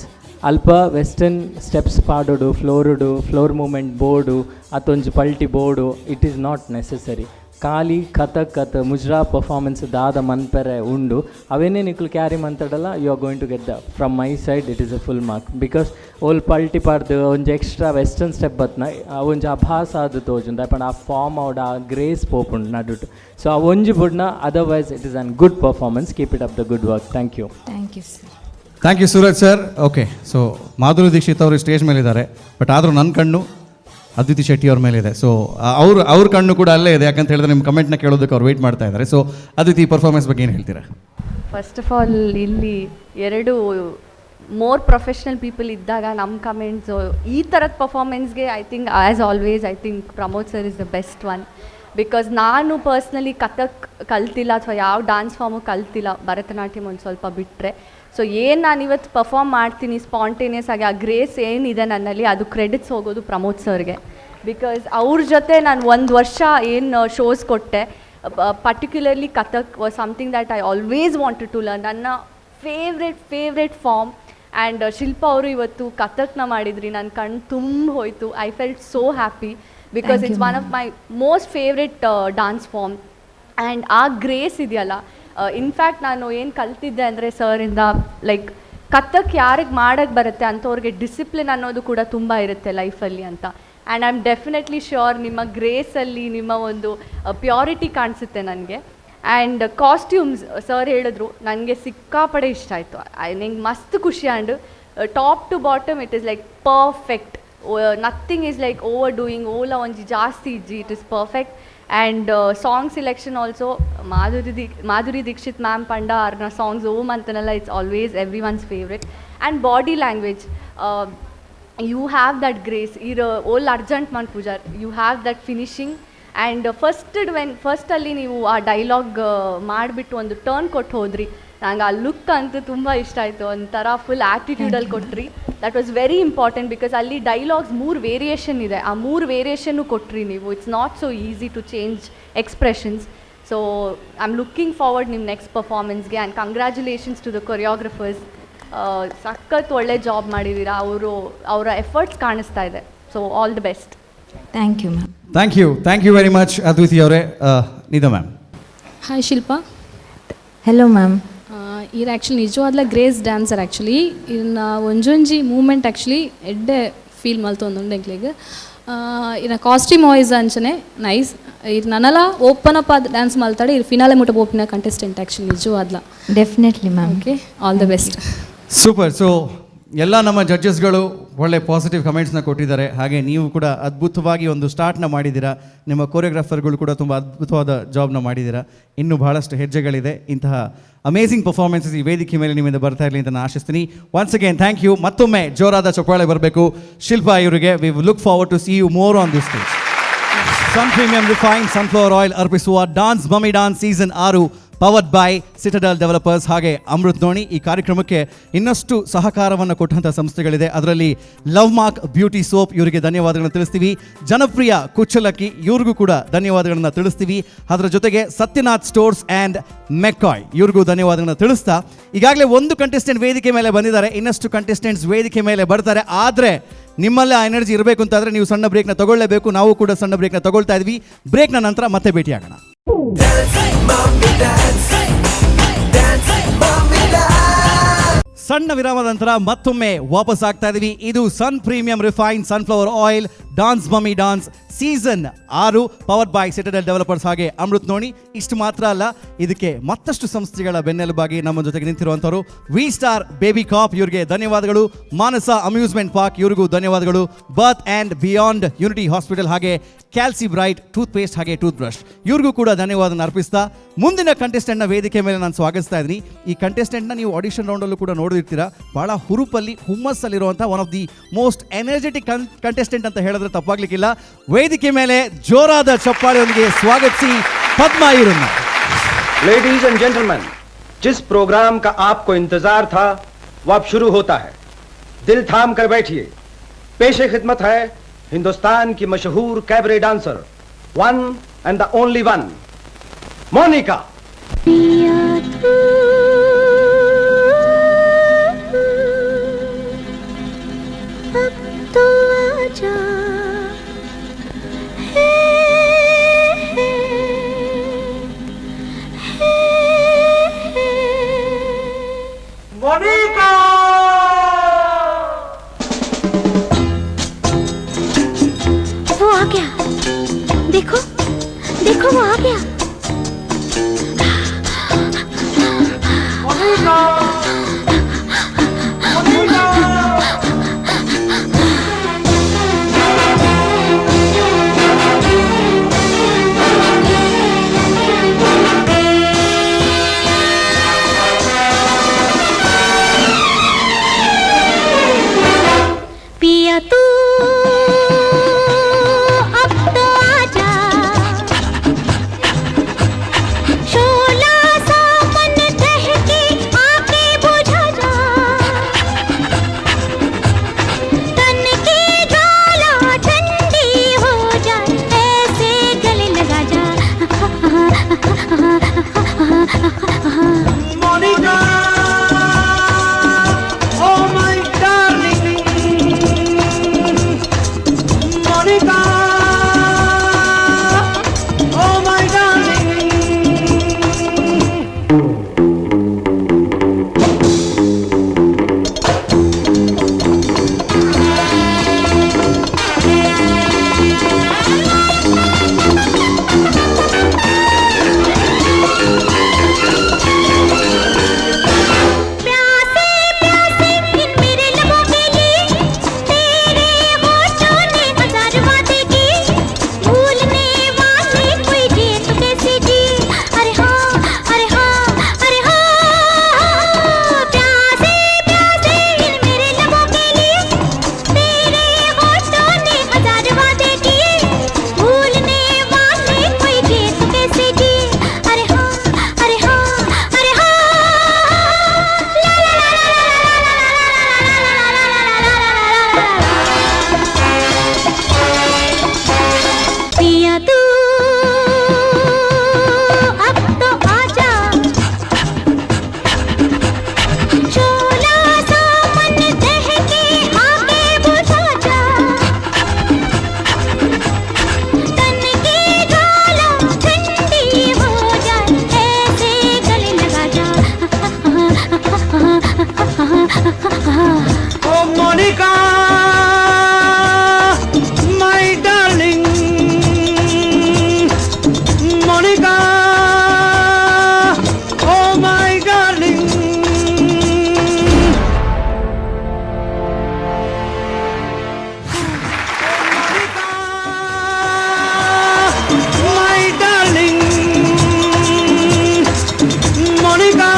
ಅಲ್ಪ ವೆಸ್ಟರ್ನ್ ಸ್ಟೆಪ್ಸ್ ಪಾಡೋಡು, ಫ್ಲೋರುಡು floor movement board ಅತ್ತೊಂಜಿ ಪಲ್ಟಿ board, it is not necessary. ಖಾಲಿ ಕಥಕ್ ಅತ್ ಮುಜ್ರಾ ಪರ್ಫಾರ್ಮೆನ್ಸ್ ದಾದ ಮನ್ಪೆರೆ ಉಂಡು ಅವೇನೇ ನಿಕ್ಲು carry ಮಂತಡಲ್ಲ, you are going to get the, from my side it is a full mark. Because ಓಲ್ ಪಲ್ಟಿ ಪಾಡ್ದು ಒಂಜಿ extra western step ಬತ್ನ ಒಂಜಿ ಅಭಾಸ ಆದ್ ತೋಜುಂಡು. ಪಂಡ ಆ ಫಾರ್ಮ್ ಅವಡ್ ಆ ಗ್ರೇಸ್ ಪೋಪುಂಡು ನಡುಟು. ಸೊ ಆ ಒಂಜಿ ಬುಡ್ನ, otherwise it is an good performance. Keep it up the good work. Thank you. Thank you sir. Thank you Suraj sir. Okay, so Madhuri Dixit ಅವರು ಸ್ಟೇಜ್ ಮೇಲಿದ್ದಾರೆ, ಬಟ್ ಆದರೂ ನನ್ನ ಕಣ್ಣು ಅದ್ವಿತಿ ಶೆಟ್ಟಿ ಅವ್ರ ಮೇಲಿದೆ. ಸೊ ಅವ್ರ ಅವ್ರ ಕಣ್ಣು ಕೂಡ ಅಲ್ಲೇ ಇದೆ. ಯಾಕಂತ ಹೇಳಿದ್ರೆ ನಿಮ್ಮ ಕಮೆಂಟ್ನ ಕೇಳೋದಕ್ಕೆ ಅವ್ರು ವೆಯ್ಟ್ ಮಾಡ್ತಾ ಇದ್ದಾರೆ. ಸೊ ಅದ್ವಿತಿ, ಪರ್ಫಾರ್ಮೆನ್ಸ್ ಬಗ್ಗೆ ಏನು ಹೇಳ್ತೀರಾ? First of all, ಇಲ್ಲಿ ಎರಡು more professional people ಇದ್ದಾಗ ನಮ್ಮ ಕಮೆಂಟ್ಸು ಈ ಥರದ ಪರ್ಫಾರ್ಮೆನ್ಸ್ಗೆ, I think, as always, I think Pramod sir is the best one, because ನಾನು ಪರ್ಸ್ನಲಿ ಕಥಕ್ ಕಲ್ತಿಲ್ಲ ಅಥವಾ ಯಾವ ಡಾನ್ಸ್ ಫಾರ್ಮು ಕಲ್ತಿಲ್ಲ, ಭರತನಾಟ್ಯಂ ಒಂದು ಸ್ವಲ್ಪ ಬಿಟ್ಟರೆ. ಸೊ ಏನು ನಾನು ಇವತ್ತು ಪರ್ಫಾರ್ಮ್ ಮಾಡ್ತೀನಿ ಸ್ಪಾಂಟೇನಿಯಸ್ ಆಗಿ, ಆ ಗ್ರೇಸ್ ಏನಿದೆ ನನ್ನಲ್ಲಿ, ಅದು ಕ್ರೆಡಿಟ್ಸ್ ಹೋಗೋದು ಪ್ರಮೋದ್ ಸರ್ಗೆ. Because ಅವ್ರ ಜೊತೆ ನಾನು ಒಂದು ವರ್ಷ ಏನು ಶೋಸ್ ಕೊಟ್ಟೆ, particularly Kathak was something that I always wanted to learn, ನನ್ನ favourite favourite form. And Shilpa ಅವರು ಇವತ್ತು ಕಥಕ್ನ ಮಾಡಿದ್ರಿ, ನನ್ನ ಕಣ್ಣು ತುಂಬ ಹೋಯಿತು. I felt so happy because Thank it's you, one of my most favourite dance form. And ಆ grace ಇದೆಯಲ್ಲ, ಇನ್ಫ್ಯಾಕ್ಟ್ ನಾನು ಏನು ಕಲ್ತಿದ್ದೆ ಅಂದರೆ ಸರಿಂದ, ಲೈಕ್ ಕಥಕ್ ಯಾರಿಗೆ ಮಾಡೋಕ್ಕೆ ಬರುತ್ತೆ ಅಂಥವ್ರಿಗೆ ಡಿಸಿಪ್ಲಿನ್ ಅನ್ನೋದು ಕೂಡ ತುಂಬ ಇರುತ್ತೆ ಲೈಫಲ್ಲಿ ಅಂತ. And I am definitely sure ನಿಮ್ಮ ಗ್ರೇಸಲ್ಲಿ ನಿಮ್ಮ ಒಂದು ಪ್ಯೂರಿಟಿ ಕಾಣಿಸುತ್ತೆ ನನಗೆ. And costumes sir ಹೇಳಿದ್ರು, ನನಗೆ ಸಿಕ್ಕಾಪಟ್ಟೆ ಇಷ್ಟ ಆಯಿತು. I ನಿಂಗೆ ಮಸ್ತ್ ಖುಷಿ. And top to bottom it is like perfect. Nothing is like overdoing, ಓಲ ಒಂಜಿ ಜಾಸ್ತಿ ಇಜ್ಜಿ, it is perfect. And song selection also, Madhuri Dixit ma'am ಪಂಡ ಅರ್ನ ಸಾಂಗ್ಸ್ ಓಮ್ ಅಂತನಲ್ಲ, it's always everyone's favourite. And body language, you have that grace. ಇರ್ ಓಲ್ urgent Mann Poojar, you have that finishing. And first when ಫಸ್ಟಲ್ಲಿ ನೀವು ಆ dialogue ಮಾಡಿಬಿಟ್ಟು ಒಂದು turn ಕೊಟ್ಟು ಹೋದ್ರಿ, ನಂಗೆ ಆ ಲುಕ್ ಅಂತೂ ತುಂಬ ಇಷ್ಟ ಆಯಿತು. ಒಂಥರ ಫುಲ್ ಆ್ಯಟಿಟ್ಯೂಡಲ್ಲಿ ಕೊಟ್ರಿ. That was very important because ಅಲ್ಲಿ ಡೈಲಾಗ್ಸ್ ಮೂರು ವೇರಿಯೇಷನ್ ಇದೆ, ಆ ಮೂರು ವೇರಿಯೇಷನ್ನು ಕೊಟ್ರಿ ನೀವು. It's not so easy to change expressions. So I am looking forward ನಿಮ್ಮ next ಪರ್ಫಾರ್ಮೆನ್ಸ್ಗೆ. And congratulations to the choreographers. ಸಖತ್ ಒಳ್ಳೆ ಜಾಬ್ ಮಾಡಿದ್ದೀರಾ. ಅವರು ಅವರ ಎಫರ್ಟ್ಸ್ ಕಾಣಿಸ್ತಾ ಇದೆ. So all the best. Thank you ma'am. Thank you, thank you very much Adviti ಅವರೇ. ನಿಧಾ ma'am. Hi Shilpa. Hello ma'am. ಈರ್ ಆ್ಯಕ್ಚುಲಿ ನಿಜವಾದ್ಲ grace dancer actually. ಇನ್ನ ಒಂಜೊಂಜಿ ಮೂಮೆಂಟ್ ಆ್ಯಕ್ಚುಲಿ ಎಡ್ಡೆ ಫೀಲ್ ಮಲ್ತೊಂದುಂಡು ಎಂಕ್ಲೆಗ್. ಇನ್ನ ಕಾಸ್ಟ್ಯೂಮ್ ವಾಯ್ಸ್ ಅಂಚನೆ ನೈಸ್. ಇರ್ ನನಲ open up ಆದ್ ಡ್ಯಾನ್ಸ್ ಮಲ್ತಾಡೆ. ಇರ್ ಫಿನಾಲೆ ಮುಟ್ಟ ಪೋಪಿನ ಕಂಟೆಸ್ಟೆಂಟ್ ಆ್ಯಕ್ಚುಲಿ ನಿಜವಾದ್ಲ. Definitely ma'am. Okay, all the best. Super. So ಎಲ್ಲ ನಮ್ಮ ಜಡ್ಜಸ್ಗಳು ಒಳ್ಳೆ ಪಾಸಿಟಿವ್ ಕಮೆಂಟ್ಸ್ನ ಕೊಟ್ಟಿದ್ದಾರೆ. ಹಾಗೆ ನೀವು ಕೂಡ ಅದ್ಭುತವಾಗಿ ಒಂದು ಸ್ಟಾರ್ಟ್ನ ಮಾಡಿದ್ದೀರಾ. ನಿಮ್ಮ ಕೊರಿಯೋಗ್ರಾಫರ್ಗಳು ಕೂಡ ತುಂಬ ಅದ್ಭುತವಾದ ಜಾಬ್ನ ಮಾಡಿದ್ದೀರಾ. ಇನ್ನೂ ಬಹಳಷ್ಟು ಹೆಜ್ಜೆಗಳಿದೆ. ಇಂತಹ ಅಮೇಸಿಂಗ್ ಪರ್ಫಾರ್ಮೆನ್ಸಸ್ ಈ ವೇದಿಕೆ ಮೇಲೆ ನಿಮ್ಮಿಂದ ಬರ್ತಾ ಇರಲಿ ಅಂತ ನಾನು ಆಶಿಸ್ತೀನಿ. Once again thank you. ಮತ್ತೊಮ್ಮೆ ಜೋರಾದ ಚಪ್ಪಾಳೆ ಬರಬೇಕು ಶಿಲ್ಪಾ ಇವರಿಗೆ. We look forward to see you more on this stage. Sun Premium refine sunflower oil ಅರ್ಪಿಸುವ dance mummy dance season 6 powered by Citadel developers ಹಾಗೆ ಅಮೃತ್ ನೋಣಿ. ಈ ಕಾರ್ಯಕ್ರಮಕ್ಕೆ ಇನ್ನಷ್ಟು ಸಹಕಾರವನ್ನು ಕೊಟ್ಟಂಥ ಸಂಸ್ಥೆಗಳಿದೆ. ಅದರಲ್ಲಿ ಲವ್ ಮಾರ್ಕ್ ಬ್ಯೂಟಿ ಸೋಪ್ ಇವರಿಗೆ ಧನ್ಯವಾದಗಳನ್ನು ತಿಳಿಸ್ತೀವಿ. ಜನಪ್ರಿಯ ಕುಚ್ಚಲಕ್ಕಿ ಇವ್ರಿಗೂ ಕೂಡ ಧನ್ಯವಾದಗಳನ್ನು ತಿಳಿಸ್ತೀವಿ. ಅದರ ಜೊತೆಗೆ ಸತ್ಯನಾಥ್ ಸ್ಟೋರ್ಸ್ ಆ್ಯಂಡ್ ಮೆಕ್ಕಾಯ್ ಇವ್ರಿಗೂ ಧನ್ಯವಾದಗಳನ್ನು ತಿಳಿಸ್ತಾ, ಈಗಾಗಲೇ ಒಂದು ಕಂಟೆಸ್ಟೆಂಟ್ ವೇದಿಕೆ ಮೇಲೆ ಬಂದಿದ್ದಾರೆ, ಇನ್ನಷ್ಟು ಕಂಟೆಸ್ಟೆಂಟ್ಸ್ ವೇದಿಕೆ ಮೇಲೆ ಬರ್ತಾರೆ. ಆದರೆ ನಿಮ್ಮಲ್ಲೇ ಆ ಎನರ್ಜಿ ಇರಬೇಕು ಅಂತಾದರೆ ನೀವು ಸಣ್ಣ ಬ್ರೇಕ್ನ ತಗೊಳ್ಳೇಬೇಕು. ನಾವು ಕೂಡ ಸಣ್ಣ ಬ್ರೇಕ್ನ ತಗೊಳ್ತಾ ಇದ್ವಿ. ಬ್ರೇಕ್ನ ನಂತರ ಮತ್ತೆ ಭೇಟಿಯಾಗೋಣ. ಸಣ್ಣ ವಿರಾಮದ ನಂತರ ಮತ್ತೊಮ್ಮೆ ವಾಪಸ್ ಆಗ್ತಾ ಇದೀವಿ. ಇದು Sun Premium refine sunflower oil dance mummy dance season 6 powered by Citadel developers ಹಾಗೆ ಅಮೃತ್ ನೋಣಿ. ಇಷ್ಟು ಮಾತ್ರ ಅಲ್ಲ, ಇದಕ್ಕೆ ಮತ್ತಷ್ಟು ಸಂಸ್ಥೆಗಳ ಬೆನ್ನೆಲುಬಾಗಿ ನಮ್ಮ ಜೊತೆಗೆ ನಿಂತಿರುವಂಥವರು ವಿ ಸ್ಟಾರ್ ಬೇಬಿ ಕಾಪ್ ಇವ್ರಿಗೆ ಧನ್ಯವಾದಗಳು, ಮಾನಸ ಅಮ್ಯೂಸ್ಮೆಂಟ್ ಪಾರ್ಕ್ ಇವ್ರಿಗೂ ಧನ್ಯವಾದಗಳು, birth and beyond unity hospital ಹಾಗೆ ಕ್ಯಾಲ್ಸಿ ಬ್ರೈಟ್ ಟೂತ್ ಪೇಸ್ಟ್ ಹಾಗೆ ಟೂತ್ ಬ್ರಷ್ ಇವ್ರಿಗೂ ಕೂಡ ಧನ್ಯವಾದನ ಅರ್ಪಿಸ್ತಾ ಮುಂದಿನ ಕಂಟೆಸ್ಟೆಂಟ್ನ ವೇದಿಕೆ ಮೇಲೆ ನಾನು ಸ್ವಾಗತಿಸ್ತಾ ಇದ್ದೀನಿ. ಈ ಕಂಟೆಸ್ಟೆಂಟ್ನ ನೀವು ಆಡಿಷನ್ ರೌಂಡಲ್ಲೂ ಕೂಡ ನೋಡಿರ್ತೀರಾ. ಭಾಳ ಹುರುಪಲ್ಲಿ ಹುಮ್ಮಸ್ಸಲ್ಲಿರುವಂಥ one of the most energetic contestant ಅಂತ ಹೇಳಿದ್ರೆ ತಪ್ಪಾಗ್ಲಿಕ್ಕಿಲ್ಲ. ವೇದಿಕೆ ಮೇಲೆ ಜೋರಾದ ಚಪ್ಪಾಳೆಯೊಂದಿಗೆ ಸ್ವಾಗತಿಸಿ ಪದ್ಮ ಇವರನ್ನ. लेडीज एंड जेंटलमैन, जिस प्रोग्राम का आपको इंतजार था वो अब शुरू होता है। दिल थाम कर बैठिए। पेशे खिदमत है हिंदुस्तान की मशहूर cabaret dancer, one and the only one, Monica. पिया तू अब तो आजा, हे, हे, हे, हे। मोनिका। वो आ गया, देखो देखो वो आ गया। मोनिका, मोनिका। पिया तू अब तो आजा, शोला सा मन दहके आके बुझा जा, तन की ज्वाला ठंडी हो जाए ऐसे गले लगा जा। मोनिका, ओ my darling Monica, oh my darling. प्यासे प्यासे इन मेरे लबों के लिए तेरे होठों ने हजार वादे किए, भूलने वाले कोई जिए तो कैसे जिए। अरे हाँ, अरे हाँ, अरे हाँ। प्यासे प्यासे इन मेरे लबों के लिए तेरे होठों ने हजार वादे किए, भूलने वाले कोई जिए तो कैसे जिए। अरे हाँ, अरे हाँ, अरे हाँ। ला ला ला ला ला ला ला ला ला। पिया तू अब तो आजा, शोला सा मन दहके आके बुझा जा, तन की ज्वाला ठंडी हो जाए ऐसे गले लगा जा। ओ Monika, my darling Monica, oh my darling. My darling Monica,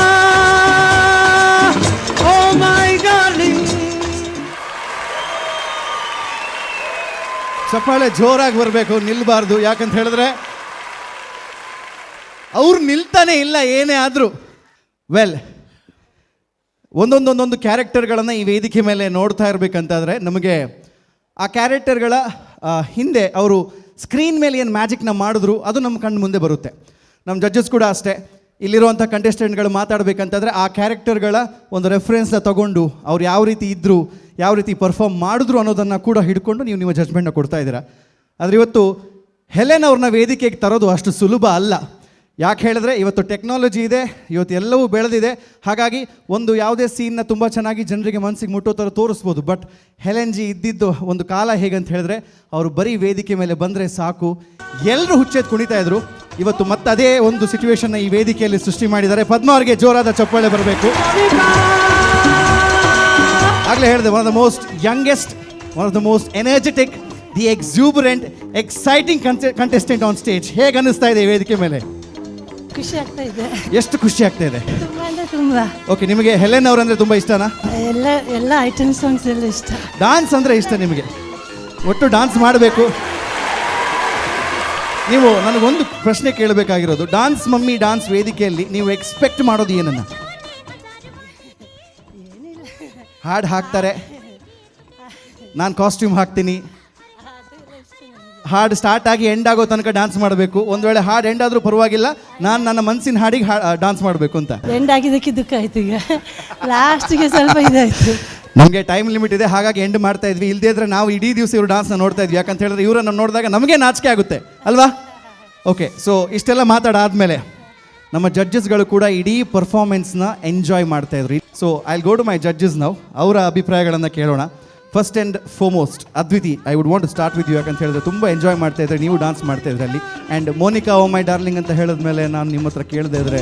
oh my darling. ಚಪ್ಪಾಳೆ ಜೋರಾಗಿ ಬರಬೇಕು, ನಿಲ್ಬಾರ್ದು. ಯಾಕಂತ ಹೇಳಿದ್ರೆ ಅವ್ರು ನಿಲ್ತಾನೆ ಇಲ್ಲ ಏನೇ ಆದರೂ. ವೆಲ್, ಒಂದೊಂದೊಂದೊಂದು ಕ್ಯಾರೆಕ್ಟರ್ಗಳನ್ನು ಈ ವೇದಿಕೆ ಮೇಲೆ ನೋಡ್ತಾ ಇರಬೇಕಂತಾದರೆ ನಮಗೆ ಆ ಕ್ಯಾರೆಕ್ಟರ್ಗಳ ಹಿಂದೆ ಅವರು ಸ್ಕ್ರೀನ್ ಮೇಲೆ ಏನು ಮ್ಯಾಜಿಕ್ನ ಮಾಡಿದ್ರು ಅದು ನಮ್ಮ ಕಣ್ಣು ಮುಂದೆ ಬರುತ್ತೆ. ನಮ್ಮ ಜಡ್ಜಸ್ ಕೂಡ ಅಷ್ಟೇ, ಇಲ್ಲಿರುವಂಥ ಕಂಟೆಸ್ಟೆಂಟ್ಗಳು ಮಾತಾಡಬೇಕಂತಂದರೆ ಆ ಕ್ಯಾರೆಕ್ಟರ್ಗಳ ಒಂದು ರೆಫರೆನ್ಸ್ನ ತಗೊಂಡು ಅವ್ರು ಯಾವ ರೀತಿ ಇದ್ದರು, ಯಾವ ರೀತಿ ಪರ್ಫಾರ್ಮ್ ಮಾಡಿದ್ರು ಅನ್ನೋದನ್ನು ಕೂಡ ಹಿಡ್ಕೊಂಡು ನೀವು ನಿಮ್ಮ ಜಡ್ಜ್ಮೆಂಟ್ನ ಕೊಡ್ತಾ ಇದ್ದೀರಾ. ಆದರೆ ಇವತ್ತು ಹೆಲೆನ್ ಅವ್ರನ್ನ ವೇದಿಕೆಗೆ ತರೋದು ಅಷ್ಟು ಸುಲಭ ಅಲ್ಲ. ಯಾಕೆ ಹೇಳಿದ್ರೆ ಇವತ್ತು ಟೆಕ್ನಾಲಜಿ ಇದೆ, ಇವತ್ತು ಎಲ್ಲವೂ ಬೆಳೆದಿದೆ. ಹಾಗಾಗಿ ಒಂದು ಯಾವುದೇ ಸೀನ್ನ ತುಂಬ ಚೆನ್ನಾಗಿ ಜನರಿಗೆ ಮನಸ್ಸಿಗೆ ಮುಟ್ಟೋ ಥರ ತೋರಿಸ್ಬೋದು. ಬಟ್ ಹೆಲೆನ್ ಜಿ ಇದ್ದಿದ್ದು ಒಂದು ಕಾಲ ಹೇಗಂತ ಹೇಳಿದ್ರೆ, ಅವರು ಬರೀ ವೇದಿಕೆ ಮೇಲೆ ಬಂದರೆ ಸಾಕು, ಎಲ್ಲರೂ ಹುಚ್ಚೆದ್ದು ಕುಣಿತಾ ಇದ್ರು. ಇವತ್ತು ಮತ್ತೆ ಅದೇ ಒಂದು ಸಿಚುವೇಶನ್ನ ಈ ವೇದಿಕೆಯಲ್ಲಿ ಸೃಷ್ಟಿ ಮಾಡಿದ್ದಾರೆ. ಪದ್ಮ ಅವರಿಗೆ ಜೋರಾದ ಚಪ್ಪಾಳೆ ಬರಬೇಕು. ಆಗಲೇ ಹೇಳಿದೆ, one of the most youngest, one of the most energetic, the exuberant, exciting contestant on stage. ಹೇಗೆ ಅನ್ನಿಸ್ತಾ ಇದೆ ಈ ವೇದಿಕೆ ಮೇಲೆ? ಖುಷಿ ಆಗ್ತಾ ಇದೆ. ಎಷ್ಟು ಖುಷಿ ಆಗ್ತಾ ಇದೆ? ತುಂಬ ಅಂದರೆ ತುಂಬ. ಓಕೆ, ನಿಮಗೆ ಹೆಲೆನ್ ಅವರಂದ್ರೆ ತುಂಬ ಇಷ್ಟನಾ? ಎಲ್ಲ ಎಲ್ಲ ಐಟಮ್ ಸಾಂಗ್ಸ್ ಎಲ್ಲ ಇಷ್ಟ. ಡಾನ್ಸ್ ಅಂದರೆ ಇಷ್ಟ ನಿಮಗೆ? ಒಟ್ಟು ಡಾನ್ಸ್ ಮಾಡಬೇಕು ನೀವು. ನನಗೊಂದು ಪ್ರಶ್ನೆ ಕೇಳಬೇಕಾಗಿರೋದು, ಡಾನ್ಸ್ ಮಮ್ಮಿ ಡಾನ್ಸ್ ವೇದಿಕೆಯಲ್ಲಿ ನೀವು ಎಕ್ಸ್ಪೆಕ್ಟ್ ಮಾಡೋದು ಏನನ್ನ? ಹಾಡು ಹಾಕ್ತಾರೆ, ನಾನು ಕಾಸ್ಟ್ಯೂಮ್ ಹಾಕ್ತೀನಿ, ಹಾಡು ಸ್ಟಾರ್ಟ್ ಆಗಿ ಎಂಡ್ ಆಗೋ ತನಕ ಡಾನ್ಸ್ ಮಾಡಬೇಕು. ಒಂದು ವೇಳೆ ಹಾಡು ಎಂಡ್ ಆದರೂ ಪರವಾಗಿಲ್ಲ, ನಾನು ನನ್ನ ಮನಸ್ಸಿನ ಹಾಡಿಗೆ ಡಾನ್ಸ್ ಮಾಡಬೇಕು ಅಂತ. ಎಂಡ್ ಆಗಿದ್ದಕ್ಕೆ ದುಃಖ ಆಯ್ತು, ಈಗ ಲಾಸ್ಟಿಗೆ ಸ್ವಲ್ಪ ಇದಾಯಿತು. ನಮಗೆ ಟೈಮ್ ಲಿಮಿಟ್ ಇದೆ, ಹಾಗಾಗಿ ಎಂಡ್ ಮಾಡ್ತಾ ಇದ್ವಿ. ಇಲ್ಲದೇ ಇದ್ರೆ ನಾವು ಇಡೀ ದಿವಸ ಇವರು ಡಾನ್ಸ್ನ ನೋಡ್ತಾ ಇದ್ವಿ. ಯಾಕಂತ ಹೇಳಿದ್ರೆ ಇವರನ್ನು ನೋಡಿದಾಗ ನಮಗೆ ನಾಚಿಕೆ ಆಗುತ್ತೆ ಅಲ್ವಾ? ಓಕೆ, ಸೊ ಇಷ್ಟೆಲ್ಲ ಮಾತಾಡಾದಮೇಲೆ ನಮ್ಮ ಜಡ್ಜಸ್ಗಳು ಕೂಡ ಇಡೀ ಪರ್ಫಾರ್ಮೆನ್ಸ್ನ ಎಂಜಾಯ್ ಮಾಡ್ತಾಯಿದ್ರು. So I go to my judges, ನಾವು ಅವರ ಅಭಿಪ್ರಾಯಗಳನ್ನು ಕೇಳೋಣ. First and foremost Adviti, I would want to start with you. ಯಾಕಂತ ಹೇಳಿದ್ರೆ ತುಂಬ ಎಂಜಾಯ್ ಮಾಡ್ತಾ ಇದ್ರೆ, ನೀವು ಡಾನ್ಸ್ ಮಾಡ್ತಾ ಇದ್ರಿ ಅಲ್ಲಿ. And Monika, oh my darling ಅಂತ ಹೇಳಿದ್ಮೇಲೆ ನಾನು ನಿಮ್ಮ ಹತ್ರ ಕೇಳದೆ ಇದ್ರೆ,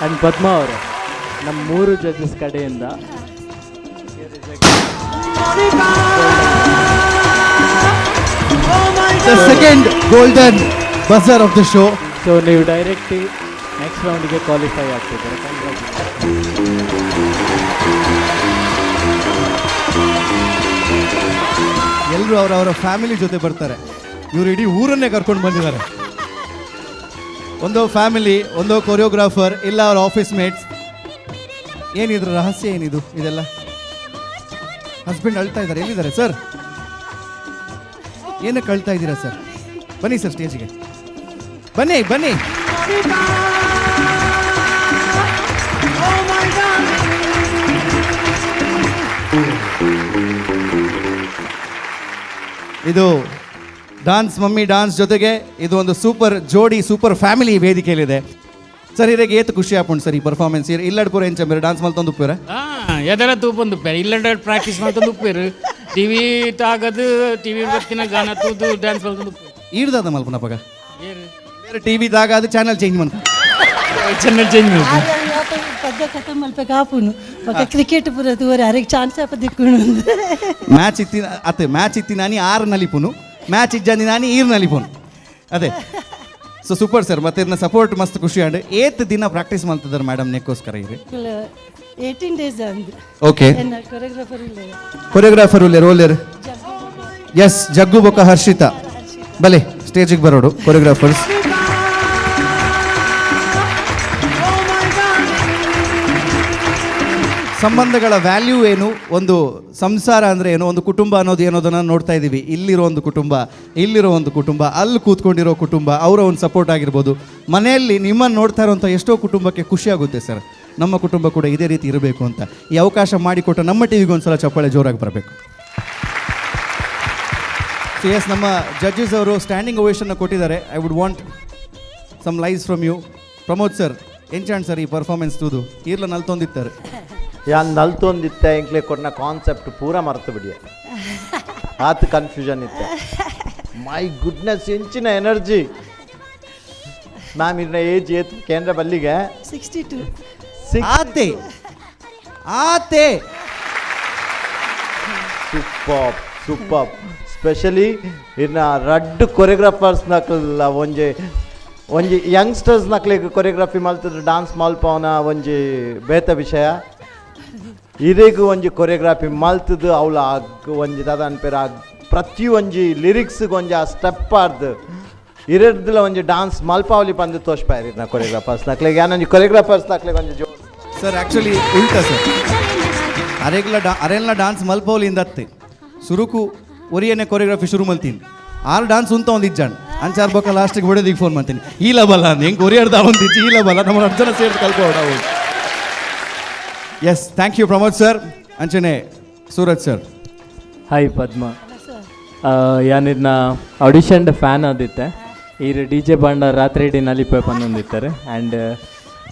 ಆ್ಯಂಡ್ ಪದ್ಮಾ ಅವರು, ನಮ್ಮ ಮೂರು ಜಡ್ಜಸ್ ಕಡೆಯಿಂದ the second golden buzzer of the show. So ನೀವು ಡೈರೆಕ್ಟ್ ನೆಕ್ಸ್ಟ್ ರೌಂಡಿಗೆ ಕ್ವಾಲಿಫೈ ಆಗ್ತಿದ್ದಾರೆ. ಎಲ್ಲರೂ ಅವರವರ ಫ್ಯಾಮಿಲಿ ಜೊತೆ ಬರ್ತಾರೆ, ಇವರು ಇಡೀ ಊರನ್ನೇ ಕರ್ಕೊಂಡು ಬಂದಿದ್ದಾರೆ. ಒಂದೋ ಫ್ಯಾಮಿಲಿ, ಒಂದೋ ಕೊರಿಯೋಗ್ರಾಫರ್, ಇಲ್ಲ ಅವ್ರ ಆಫೀಸ್ ಮೇಟ್ಸ್. ಏನಿದ್ರ ರಹಸ್ಯ ಏನಿದು ಇದೆಲ್ಲ? ಹಸ್ಬೆಂಡ್ ಅಳ್ತಾ ಇದ್ದಾರೆ, ಎಲ್ಲಿದ್ದಾರೆ ಸರ್? ಏನಕ್ಕೆ ಅಳ್ತಾ ಇದ್ದೀರಾ ಸರ್? ಬನ್ನಿ ಸರ್ ಸ್ಟೇಜ್ಗೆ, ಬನ್ನಿ ಬನ್ನಿ. ಇದು ಡಾನ್ಸ್ ಮಮ್ಮಿ ಡಾನ್ಸ್ ಜೊತೆಗೆ ಇದು ಒಂದು ಸೂಪರ್ ಜೋಡಿ, ಸೂಪರ್ ಫ್ಯಾಮಿಲಿ ವೇದಿಕೆಯಲ್ಲಿದೆ. ಸರ್, ಇರಗೆ ಏತು ಖುಷಿ ಆಪುಂಡು ಸರ್ ಈ ಪರ್ಫಾರ್ಮೆನ್ಸ್? ಇಲ್ಲಡ್ ಪೂರ ಎಂಚ ಬೇರೆ ಡಾನ್ಸ್ ಮಲ್ತೊಂದು ಉಪ್ಪೇರ? ಎದರ ತೂಪೊಂದು ಉಪ್ಪೇರು, ಇಲ್ಲಡ ಪ್ರಾಕ್ಟೀಸ್ ಮಲ್ತೊಂದು ಉಪ್ಪೇರು, ಟಿವಿ ತಾಗದು ಟಿವಿ ಬರ್ತಿನ ಗಾನ ತೂದು ಡ್ಯಾನ್ಸ್ ಮಲ್ತೊಂದು ಉಪ್ಪೇರು. ಈಡ್ದಾದ ಮಲ್ಪನ ಪಗ ಬೇರೆ ಟಿವಿ ದಾಗ ಅದು ಚಾನಲ್ ಚೇಂಜ್ ಮನ್ಪ, ಚಾನಲ್ ಚೇಂಜ್ ಮಲ್ಪ. ಪದ್ಯ ಕಥೆ ಮಲ್ಪಕ್ಕೆ ಆಪುನು ಬೊಕ ಕ್ರಿಕೆಟ್ ಪೂರ ತೂವರೆ ಅರೆಗ್ ಚಾನ್ಸ್ ಆಪ ದಿಕ್ಕುನು. ಮ್ಯಾಚ್ ಇತ್ತಿ ಅತ್ತೆ, ಮ್ಯಾಚ್ ಇತ್ತಿ ನಾನಿ ಆರು ನಲಿಪುನು, ಮ್ಯಾಚ್ ಇಜ್ಜಂದಿ ನಾನಿ ಈರ್ ನಲಿಪುನು ಅದೇ. So super sir, ಮತ್ತೆ ಇದನ್ನ ಸಪೋರ್ಟ್ ಮಸ್ತ್ ಖುಷಿ ಆಂಡ್. ಏತ್ ದಿನ ಪ್ರಾಕ್ಟೀಸ್ ಮಾಡ್ತಿದ್ದಾರೆ ಮೇಡಮ್ ನೆಕ್ಕೋಸ್ಕರ ಇರಿ? 18 ಡೇಸ್ ಅಂದ್. ಓಕೆ. ಕೊರಿಯೋಗ್ರಾಫರ್ ಇಲ್ಲ, ಕೊರಿಯೋಗ್ರಾಫರ್ ಉಲ್ಲೇರು ಓಲೇರು? ಎಸ್, ಜಗ್ಗು ಬೊಕ್ಕ ಹರ್ಷಿತಾ, ಬಲೆ ಸ್ಟೇಜಿಗೆ ಬರೋಡು ಕೊರಿಯೋಗ್ರಾಫರ್ಸ್. ಸಂಬಂಧಗಳ ವ್ಯಾಲ್ಯೂ ಏನು, ಒಂದು ಸಂಸಾರ ಅಂದರೆ ಏನು, ಒಂದು ಕುಟುಂಬ ಅನ್ನೋದು ಏನೋದನ್ನು ನೋಡ್ತಾ ಇದ್ದೀವಿ. ಇಲ್ಲಿರೋ ಒಂದು ಕುಟುಂಬ, ಇಲ್ಲಿರೋ ಒಂದು ಕುಟುಂಬ, ಅಲ್ಲಿ ಕೂತ್ಕೊಂಡಿರೋ ಕುಟುಂಬ, ಅವರ ಒಂದು ಸಪೋರ್ಟ್ ಆಗಿರ್ಬೋದು. ಮನೆಯಲ್ಲಿ ನಿಮ್ಮನ್ನು ನೋಡ್ತಾ ಇರೋಂಥ ಎಷ್ಟೋ ಕುಟುಂಬಕ್ಕೆ ಖುಷಿಯಾಗುತ್ತೆ ಸರ್, ನಮ್ಮ ಕುಟುಂಬ ಕೂಡ ಇದೇ ರೀತಿ ಇರಬೇಕು ಅಂತ. ಈ ಅವಕಾಶ ಮಾಡಿಕೊಟ್ಟ ನಮ್ಮ ಟಿ ವಿಗೆ ಒಂದು ಸಲ ಚಪ್ಪಾಳೆ ಜೋರಾಗಿ ಬರಬೇಕು. ಸೊ ಎಸ್, ನಮ್ಮ ಜಡ್ಜಸ್ ಅವರು ಸ್ಟ್ಯಾಂಡಿಂಗ್ ಓವೇಷನ್ನ ಕೊಟ್ಟಿದ್ದಾರೆ. I would want some lies from you. Pramod sir, ಎಂಚಾಣ್ sir ಈ ಪರ್ಫಾರ್ಮೆನ್ಸ್ ತೂದು ಈರ್ಲ ನಲ್ತೊಂದಿತ್ತಾರೆ? ಯಾನ್ ನಲ್ತೊಂದಿತ್ತ ಎಂಕ್ಲೆ ಕೊಡ್ನ ಕಾನ್ಸೆಪ್ಟ್ ಪೂರ ಮರ್ತು ಬಿಡಿಯ, ಆತ ಕನ್ಫ್ಯೂಷನ್ ಇತ್ತ. My goodness, ಎಂಚಿನ ಎನರ್ಜಿ ಮ್ಯಾಮ್. ಇರ್ನ ಏಜ್ ಏತ್ ಕೇಂದ್ರ ಬಲ್ಲಿಗೆ? 62. ಆತೆ ಆತೆ. Super super. Specially ಇರ್ನ ರಡ್ಡ್ ಕೊರಿಯೋಗ್ರಾಫರ್ಸ್ ನಕಲ್ಲ ಒಂಜೆ ಒಂಜಿ ಯಂಗ್ಸ್ಟರ್ಸ್ ನಕ್ಲೆಗ್ ಕೊರಿಯೋಗ್ರಫಿ ಮಲ್ತದ ಡಾನ್ಸ್ ಮಲ್ಪವನ ಒಂಜಿ ಬೇತ ವಿಷಯ. ಇರೆಗ್ ಒಂಜಿ ಕೊರಿಯೋಗ್ರಫಿ ಮಲ್ತದ ಅವಳ ಒಂಜಿ ದಾದ ಅನ್ಪೇರ ಪ್ರತಿ ಒಂಜಿ ಲಿರಿಕ್ಸ್ಗೆ ಒಂಜಿ ಆ ಸ್ಟೆಪ್ ಆರ್ದು ಇರೆರ್ದಲ ಒಂಜಿ ಡಾನ್ಸ್ ಮಲ್ಪಾವಲಿ ಪಂದು ತೋಷ್ಪಾಯರಿ ನಾ ಕೊರಿಯೋಗ್ರಾಫರ್ಸ್ ನಕ್ಲೆಗ್ ಯಾನೊಂಜಿ ಕೊರಿಯೋಗ್ರಾಫರ್ಸ್ ನಕ್ಲೆಗ್ ಒಂಜಿ ಜೋ. ಸರ್ ಆ್ಯಕ್ಚುಲಿ ಉಲ್ಟಾ ಸರ್, ಅರೆಗ್ಲ ಡಾ ಅರೆಲ್ಲ ಡಾನ್ಸ್ ಮಲ್ಪೌಲಿಂದ ಅತ್ತೆ ಸುರುಕು ಒರಿಯನೆ ಕೊರಿಯೋಗ್ರಫಿ ಶುರು ಮಲ್ತೀನಿ ಆರು ಡಾನ್ಸ್ ಉಂತ ಒಂದು ಇಜ್ಜಾಣ್ ಅಂಚಾರ್ ಬೊಕ್ಕ ಲಾಸ್ಟಿಗೆ ಬಿಡೋದಿಗೆ ಫೋನ್ ಮಾಡ್ತೀನಿ ಈಲ ಬಲ್ಲ ಅಂದ್ ಹೆಂಗೆ ಒರಿಯರ್ದ ಒಂದು ಇಜ್ಜಿ ಈಲ ಬಲ್ಲ ನಮ್ಮ 10 ಜನ ಸೇರಿ ಕಲ್ಕೋಡ. Yes, thank you Pramod sir. ಅಂಚನೆ ಸೂರಜ್ ಸರ್. ಹಾಯ್ ಪದ್ಮ, ಯಾನಿದ್ನ ಆಡಿಷನ್ ಫ್ಯಾನ್ ಆದಿತ್ತೆ. ಈರ್ ಡಿ ಜೆ ಬಾಂಡ ರಾತ್ರಿ ಇಡೀ ನಲಿಪೆ ಪನ್ನೊಂದಿತ್ತಾರೆ ಆ್ಯಂಡ್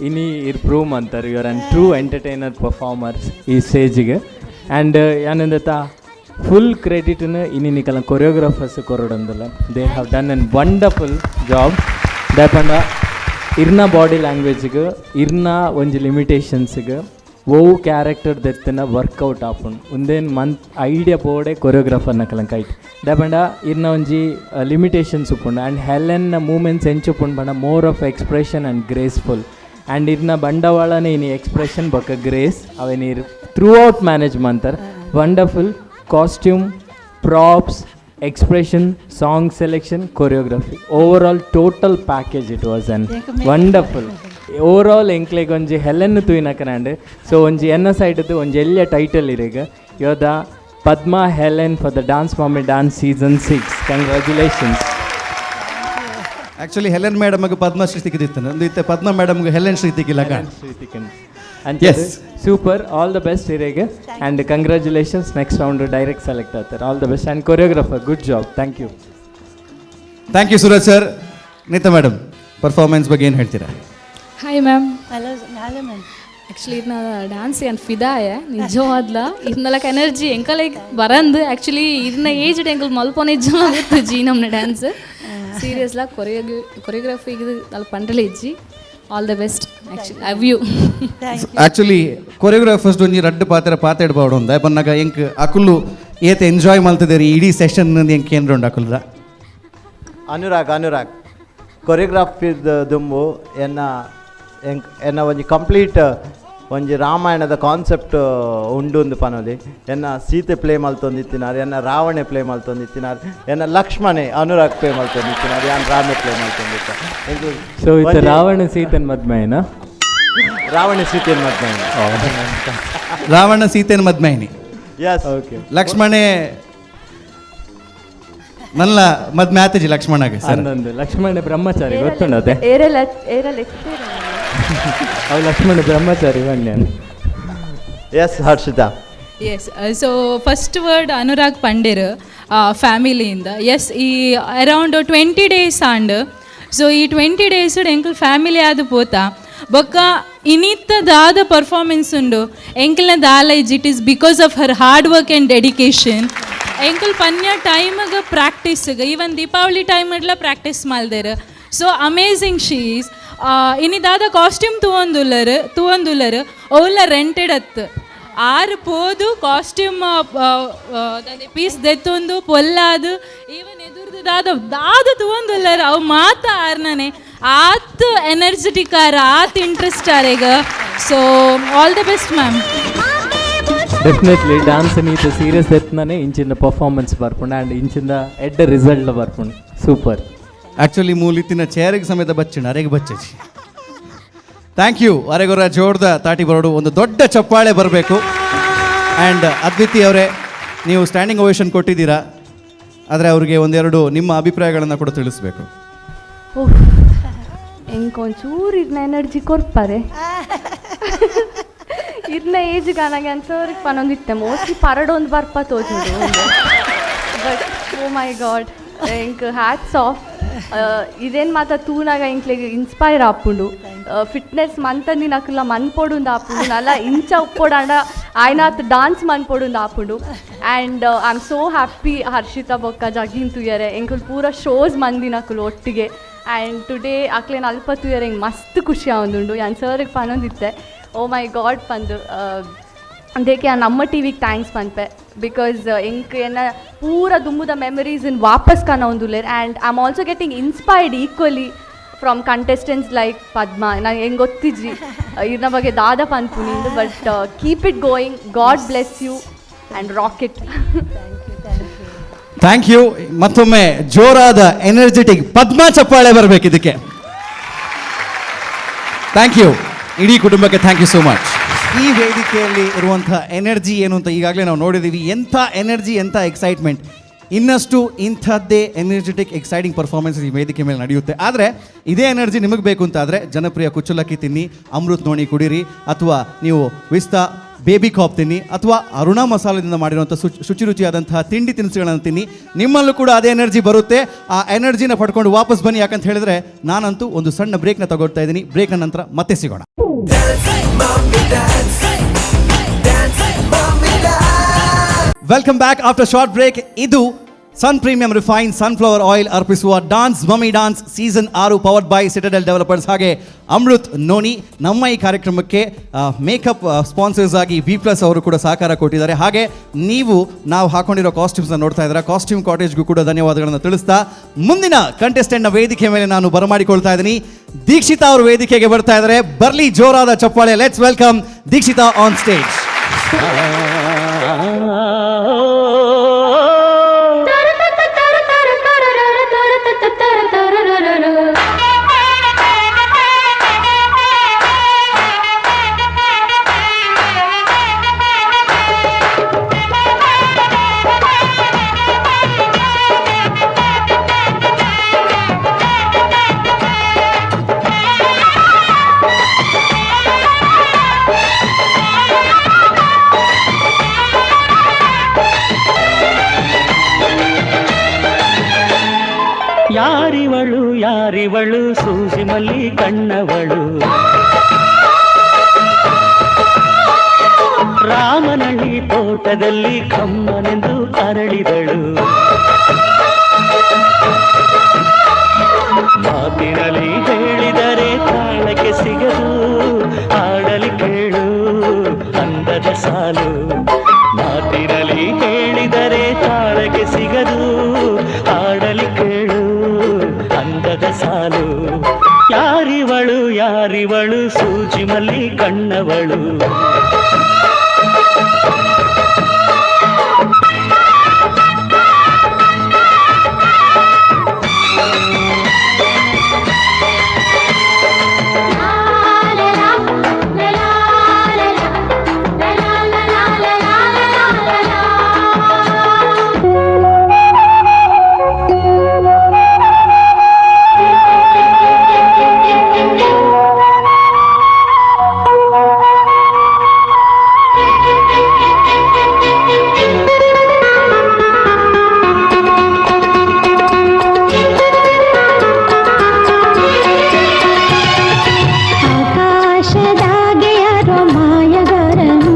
ಇನಿ ಇರ್ ಪ್ರೂವ್ ಅಂತಾರೆ you are an true entertainer performers ಈ ಸ್ಟೇಜಿಗೆ. ಆ್ಯಂಡ್ ಯಾನಂದತ್ತ ಫುಲ್ ಕ್ರೆಡಿಟ್ನ ಇನಿ ನಿಕಲ ಕೊರಿಯೋಗ್ರಾಫರ್ಸ್ ಕೊರಡೊಂದಿಲ್ಲ, they have done an wonderful job. ದಾಪಂಡ ಇರ್ನ ಬಾಡಿ ಲ್ಯಾಂಗ್ವೇಜ್ಗೆ ಇರ್ನ ಒಂಜಿ ಲಿಮಿಟೇಷನ್ಸ್ಗೆ ಓವು ಕ್ಯಾರೆಕ್ಟರ್ ದೆತ್ತನ ವರ್ಕೌಟ್ ಆಪುಂಡು ಒಂದೇನು ಮಂತ್ ಐಡಿಯಾ ಬೋಡೆ ಕೊರಿಯೋಗ್ರಾಫರ್ನ ಕಲಂಕ ಐಟ್ ದಾಪಂಡ ಇರ್ನ ಒಂಜಿ ಲಿಮಿಟೇಷನ್ಸ್ ಉಪ್ಪುಂಡು. ಆ್ಯಂಡ್ ಹೆಲೆನ್ನ ಮೂಮೆಂಟ್ಸ್ ಎಂಚುಪ್ಪುಂಡು ಪಂಡ more of expression and graceful. And ಇರ್ನ ಬಂಡವಾಳನೇ ಇನಿ ಎಕ್ಸ್ಪ್ರೆಷನ್ ಬೊಕ್ಕ ಗ್ರೇಸ್ ಅವೇನು ಇರ್ through out manage Mantar. Wonderful costume, props, expression, song selection, choreography, overall total package it was an wonderful. Overall ಎಂಕ್ಲೆಗ್ ಒಂಜಿ ಹೆಲೆನ್ ತೂಯಿನಕನಾಂಡ್. ಸೊ ಒಂಜಿ ಎನ್ನ ಸೈಡ್ದು ಒಂಜಿ ಎಲ್ಯ ಟೈಟಲ್ ಇರೆಗ್ ಯೋದ Padma Helen for the dance mummy dance season 6. Congratulations. Actually Helen ಮೇಡಮ್ಗೆ Padma Shri ಸಿಕ್ಕಿದಿತ್ತು, ಒಂದು ಇತ್ತೆ ಪದ್ಮ ಮೇಡಮ್ಗೆ ಹೆಲೆನ್ ಶ್ರೀ ತಿಕ್ಕಿಲ್ಲ. And super, all the best ಇರೆಗ್ and congratulations. Next round direct select ಆಗ್ತಾರೆ. All the best and choreographer good job. Thank you. Thank you Suraj sir. Neeta madam, performance ಬಗ್ಗೆ ಏನು ಹೇಳ್ತೀರಾ? Hi ma'am. Hello hello ma'am. Actually ಇದನ್ನ dance ಏನು ಫಿದಾಯ ನಿಜವಾದ್ಲ ಇದನ್ನೆಲ್ಲ energy ಎಂಕಲೈಕ್ ಬರಂದು. Actually ಇದನ್ನ age ಎಂಕಲ್ ಮಲ್ಪೊನೆ ಗೊತ್ತು G ನಮ್ಮನ್ನ ಡ್ಯಾನ್ಸ್ ಸೀರಿಯಸ್ಲಾ ಕೊರಿಯೋಗ್ರಫಿ ಇದು ಅಲ್ಲಿ ಪಂಡಲೆ ಇಜ್ಜಿ. All the best actually I you. Actually choreographers ಒಂಜಿ ರಡ್ಡ್ ಪಾತ್ರ ಪಾತಾಡ್ಬಾರ್ದು ಒಂದ ಬನ್ನಾಗ ಎಂಕ್ ಅಕುಲು ಏತ್ ಎಂಜಾಯ್ ಮಲ್ತದೇರಿ ಇಡೀ ಸೆಷನ್ ಎಂಕ್ ಏನ್ರ ಉಂಡು ಅಕುಲ್ದ. ಅನುರಾಗ್ ಅನುರಾಗ್ ಕೊರಿಯೋಗ್ರಾಫಿ ದುಂಬು ಎನ್ನ ಎನ್ನ ಒಂಜಿ ಕಂಪ್ಲೀಟ್ ಒಂಜಿ ರಾಮಾಯಣದ ಕಾನ್ಸೆಪ್ಟ್ ಉಂಡು ಒಂದು ಪನೊಲಿ. ಎನ್ನ ಸೀತೆ ಪ್ಲೇ ಮಲ್ತೊಂದಿತ್ತಿನಾರ್, ಎನ್ನ ರಾವಣೆ ಪ್ಲೇ ಮಲ್ತೊಂದಿತ್ತಿನಾರ್, ಎನ್ನ ಲಕ್ಷ್ಮಣೆ ಅನುರಾಗ್ ಪ್ಲೇ ಮಲ್ತೊಂದಿತ್ತಿನಾರ್, ಯಾನ್ ರಾಮೆ ಪ್ಲೇ ಮಲ್ತೊಂದಿತ್ತ. ಸೊ ಇತ್ತ ರಾವಣ ಸೀತೆನ್ ಮದ್ಮೆನಾ? ರಾವಣ ಸೀತೆನ್ ಮದ್ಮೆ. ರಾವಣ ಸೀತೆನ್ ಮದ್ಮೆನಿ. Yes okay. ಲಕ್ಷ್ಮಣೆ ನನ್ನ ಮದ್ಮೆ ಆತಜಿ ಲಕ್ಷ್ಮಣಗೆ ಸರ್. ಲಕ್ಷ್ಮಣ ಬ್ರಹ್ಮಚಾರಿ ಗೊತ್ತುಂಡತೆ? ಏರಲ್ ಏರಲ್ ಅವು ಲಕ್ಷ್ಮಣ ಬ್ರಹ್ಮಚಾರಿ ಬನ್ನಿ. Yes Harshita. Yes, so first word Anurag ಪಂಡೇರ್ ಫ್ಯಾಮಿಲಿಯಿಂದ. S, ಈ ಅರೌಂಡ್ 20 ಡೇಸ್ ಆಂಡ್. ಸೊ ಈ 20 ಡೇಸ್ ಎಂಕಲ್ ಫ್ಯಾಮಿಲಿ ಆದ್ ಪೋತಾ ಬೊಕ್ಕ ಇನಿತ್ತ ದಾದ ಪರ್ಫಾರ್ಮೆನ್ಸ್ ಉಂಡು ಎಂಕಲ್ನ ದಾಲ is it is because of her hard work and dedication. ಎಂಕಲ್ ಪನ್ಯ ಟೈಮ್ಗೆ ಪ್ರಾಕ್ಟೀಸ್ಗೆ ಈವನ್ ದೀಪಾವಳಿ ಟೈಮ್ ಇಡ್ಲ ಪ್ರಾಕ್ಟೀಸ್ ಮಲ್ದೇರು. ಸೊ ಅಮೇಝಿಂಗ್ she is. ಇನಿ ದಾದ ಕಾಸ್ಟ್ಯೂಮ್ ತೂವೊಂದುಲ್ಲರ್ ಓಲ ರೆಂಟೆಡ್ ಅತ್ತು ಆರು ಪೋದು ಕಾಸ್ಟ್ಯೂಮ್ ಪೀಸ್ ದೆತ್ತೊಂದು ಪೊಲ್ಲಾದು ಈವನ್ ಎದುರ್ದು ದಾದ ದಾದ ತೂವೊಂದುಲ್ಲರ್ ಅವು ಮಾತ ಆರ್ನನೆ ಆತ್ ಎನರ್ಜೆಟಿಕ್ ಆರ್ ಆತ್ ಇಂಟ್ರೆಸ್ಟ್ ಆರ್ ಈಗ. So all the best ma'am. Definitely dance ನೀತ ಸೀರಿಯಸ್ ಎತ್ನಾನೆ ಇಂಚಿಂದ ಪರ್ಫಾರ್ಮೆನ್ಸ್ ಬರ್ಪುಂಡು ಆ್ಯಂಡ್ ಇಂಚಿಂದ ಎಡ್ಡ ರಿಸಲ್ಟ್ ಬರ್ಪುಂಡು. ಸೂಪರ್. ಆ್ಯಕ್ಚುಲಿ ಮೂಲಿತ್ತಿನ ಚೇರಿಗೆ ಸಮೇತ ಬಚ್ಚಿನ ಅರೆಗೆ ಬಚ್ಚಿ. Thank you. ಅರೆಗೊರ ಜೋಡ್ದ ತಾಟಿ ಬರೋಡು ಒಂದು ದೊಡ್ಡ ಚಪ್ಪಾಳೆ ಬರಬೇಕು. ಆ್ಯಂಡ್ ಅದ್ವಿತಿ ಅವರೇ, ನೀವು ಸ್ಟ್ಯಾಂಡಿಂಗ್ ಓವೇಷನ್ ಕೊಟ್ಟಿದ್ದೀರಾ, ಆದರೆ ಅವರಿಗೆ ಒಂದೆರಡು ನಿಮ್ಮ ಅಭಿಪ್ರಾಯಗಳನ್ನು ಕೂಡ ತಿಳಿಸ್ಬೇಕು. ಎಂಕ್ ಒಂಚೂರು ಇರ್ನ ಎನರ್ಜಿ ಕೊರ್ಪಾರೆ ಇರ್ನ ಏಜ್ಗೆ ನನಗೆ ಅನ್ಸೋರಿಗೆ ಪನೊಂದಿತ್ತೆ ಮೋಸ್ಟ್ಲಿ ಪರಡೊಂದು ಬರ್ಪ ತೋಜುಂಡು. ಬಟ್ ಓ ಮೈ ಗಾಡ್, ಎಂಕ್ ಹ್ಯಾಟ್ಸ್ ಆಫ್. ಇದೇನು ಮಾತ ತೂನಾಗ ಎಂಕ್ಲೆಗ್ ಇನ್ಸ್ಪೈರ್ ಆಪುಂಡು. ಫಿಟ್ನೆಸ್ ಮಂತಂದಿನ ಅಕುಲ ಮನ್ಪೊಡುಂದು ಆಪುಂಡು, ನಲ್ಲ ಇಂಚ ಉಪ್ಪೊಡಾಂಡ ಆಯ್ನಾತ್ ಡಾನ್ಸ್ ಮನ್ಪೊಡುಂದು ಆಪುಂಡು. And I am so happy Harshita ಬೊಕ್ಕ ಜಗಿನ್ ತುಯರೆ ಎಂಕುಲು ಪೂರ ಶೋಸ್ ಮಂದಿನಕುಲು ಒಟ್ಟಿಗೆ. ಆ್ಯಂಡ್ ಟುಡೇ ಅಕ್ಲೇನ ಅಲ್ಪ ತುಯರೆ ಎಂಕ್ ಮಸ್ತ್ ಖುಷಿ ಆವೊಂದುಂಡು. ಯಾನ್ ಸರ್ಗೆ ಪನೊಂದಿತ್ತೆ ಓ ಮೈ ಗಾಡ್ ಪಂದು. ದೇಕೆ ನಮ್ಮ ಟಿ ವಿಗೆ thanks ಪನ್ಪೆ, because ಎಂಕ್ ಎನ್ನ ಪೂರ ದುಂಬುದ ಮೆಮೊರೀಸ್ ಇನ್ ವಾಪಸ್ ಕಾಣೊಂದುಲ್ಲೆರ್. And I am also getting inspired equally. From contestants like Padma. ನಾನು ಹೆಂಗೆ ಗೊತ್ತಿಜ್ಜಿ ಇವ್ರನ್ನ ಬಗ್ಗೆ ದಾದ ಪನ್ಪುನಿ, but keep it going. God bless you and rock it. Thank you. ಮತ್ತೊಮ್ಮೆ ಜೋರಾದ ಎನರ್ಜೆಟಿಕ್ ಪದ್ಮಾ ಚಪ್ಪಾಳೆ ಬರಬೇಕು ಇದಕ್ಕೆ. Thank you. ಇಡೀ ಕುಟುಂಬಕ್ಕೆ thank you so much. ಈ ವೇದಿಕೆಯಲ್ಲಿ ಇರುವಂಥ ಎನರ್ಜಿ ಏನು ಅಂತ ಈಗಾಗಲೇ ನಾವು ನೋಡಿದ್ದೀವಿ. ಎಂಥ ಎನರ್ಜಿ, ಎಂಥ ಎಕ್ಸೈಟ್ಮೆಂಟ್. ಇನ್ನಷ್ಟು ಇಂಥದ್ದೇ ಎನರ್ಜೆಟಿಕ್ ಎಕ್ಸೈಟಿಂಗ್ ಪರ್ಫಾರ್ಮೆನ್ಸ್ ಈ ವೇದಿಕೆ ಮೇಲೆ ನಡೆಯುತ್ತೆ. ಆದರೆ ಇದೇ ಎನರ್ಜಿ ನಿಮಗೆ ಬೇಕು ಅಂತಾದರೆ ಜನಪ್ರಿಯ ಕುಚ್ಚಲಕ್ಕಿ ತಿನ್ನಿ, ಅಮೃತ್ ನೋಣಿ ಕುಡೀರಿ, ಅಥವಾ ನೀವು ವಿಸ್ತಾ ಬೇಬಿ ಕಾಪ್ ತಿನ್ನಿ, ಅಥವಾ ಅರುಣಾ ಮಸಾಲದಿಂದ ಮಾಡಿರುವಂಥ ಶುಚಿ ರುಚಿಯಾದಂತಹ ತಿಂಡಿ ತಿನಿಸುಗಳನ್ನು ತಿನ್ನಿ. ನಿಮ್ಮಲ್ಲೂ ಕೂಡ ಅದೇ ಎನರ್ಜಿ ಬರುತ್ತೆ. ಆ ಎನರ್ಜಿನ ಪಡ್ಕೊಂಡು ವಾಪಸ್ ಬನ್ನಿ. ಯಾಕಂತ ಹೇಳಿದ್ರೆ ನಾನಂತೂ ಒಂದು ಸಣ್ಣ ಬ್ರೇಕ್ನ ತಗೊಳ್ತಾ ಇದ್ದೀನಿ. ಬ್ರೇಕ್ನ ನಂತರ ಮತ್ತೆ ಸಿಗೋಣ. Welcome back after short break. ಇದು Sun Premium refine sunflower oil ಅರ್ಪಿಸುವ dance mummy dance season 6, powered by Citadel developers ಹಾಗೆ ಅಮೃತ್ ನೋನಿ. ನಮ್ಮ ಈ ಕಾರ್ಯಕ್ರಮಕ್ಕೆ ಮೇಕಪ್ ಸ್ಪಾನ್ಸರ್ಸ್ ಆಗಿ ವಿ ಪ್ಲಸ್ ಅವರು ಕೂಡ ಸಹಕಾರ ಕೊಟ್ಟಿದ್ದಾರೆ. ಹಾಗೆ ನೀವು ನಾವು ಹಾಕೊಂಡಿರೋ ಕಾಸ್ಟ್ಯೂಮ್ಸ್ನ ನೋಡ್ತಾ ಇದ್ದೀರಾ. ಕಾಸ್ಟ್ಯೂಮ್ ಕಾಟೇಜ್ಗೂ ಕೂಡ ಧನ್ಯವಾದಗಳನ್ನು ತಿಳಿಸ್ತಾ ಮುಂದಿನ ಕಂಟೆಸ್ಟೆಂಟ್ನ ವೇದಿಕೆ ಮೇಲೆ ನಾನು ಬರಮಾಡಿಕೊಳ್ತಾ ಇದ್ದೀನಿ. ದೀಕ್ಷಿತಾ ಅವರು ವೇದಿಕೆಗೆ ಬರ್ತಾ ಇದ್ದಾರೆ. ಬರ್ಲಿ, ಜೋರಾದ ಚಪ್ಪಾಳೆ. Let's welcome Dikshita on stage. ಯಾರಿವಳು ಯಾರಿವಳು ಸೂಸಿ ಮಲ್ಲಿ ಕಣ್ಣವಳು, ರಾಮನಳ್ಳಿ ತೋಟದಲ್ಲಿ ಕಮ್ಮನೆಂದು ಅರಳಿದಳು. ಮಾತಿನಲ್ಲಿ ಹೇಳಿದರೆ ತಾಳಕ್ಕೆ ಸಿಗದು, ಹಾಡಲಿ ಕೇಳು ಅಂದದ ಸಾಲು. ಮಾತಿನಲ್ಲಿ ಹೇಳಿದರೆ ತಾಳಕ್ಕೆ ಸಿಗದು, ಹಾಡಲಿ ಕೇಳು ಅಂದದ ಸಾಲು. ಯಾರಿವಳು ಯಾರಿವಳು ಸೂಜಿಮಲ್ಲಿ ಕಣ್ಣವಳು. ಆಕಾಶದಾಗೆ ಯಾರೋ ಮಾಯಗಾರನು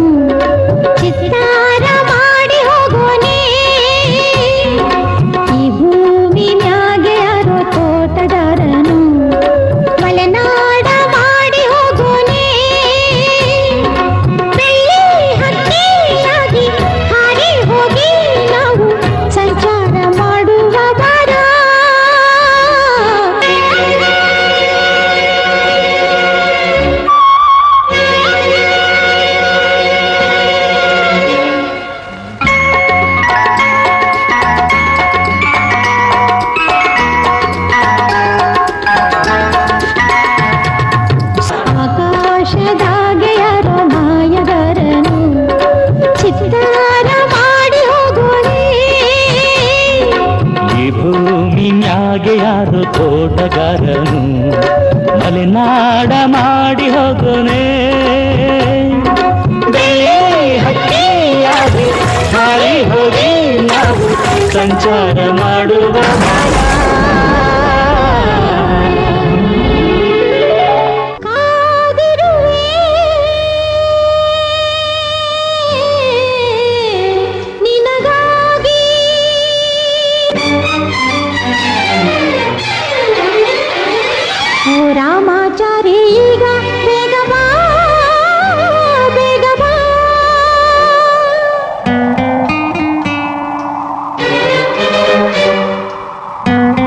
ಚಿತ್ತಾರ ಮಾಡಿ ಹೋಗೋನೆ, ಈ ಭೂಮಿ ಮ್ಯಾಗೆ ಯಾರೋ ತೋಟಗಾರನು ಮಲೆನಾಡ ಮಾಡಿ ಹೋಗೋನೆ. ಬೆಳ್ಳಿ ಹಕ್ಕಿಯಾಗಿ ಹಾರಿ ಹೋಗಿ ನಾವು ಸಂಚಾರ ಮಾಡುವ ಬಾರ. ಆಕಾಶದಾಗೆ ಯಾರೋ ಮಾಯಗಾರನು ಚಿತ್ತಾರ ಮಾಡಿ ಹೋಗೋನೆ, ಈ ಭೂಮಿ ಮ್ಯಾಗೆ ಯಾರು ತೋಟಗಾರನು ಮಲೆನಾಡ ಮಾಡಿ ಹೋಗೋನೆ. ಬೆಳೆ ಹಕ್ಕಿಯಾಗಿ ಹಾರಿ ಹೋಗಿ ನಾವು ಸಂಚಾರ ಮಾಡುವ ಕಾದಿರುವೆ ನಿನಗಾಗಿ. ಓ ರಾಮಾಚಾರಿ ಈಗ ಬೇಗ ಬಾ, ಬೇಗ ಬಾ. ಆ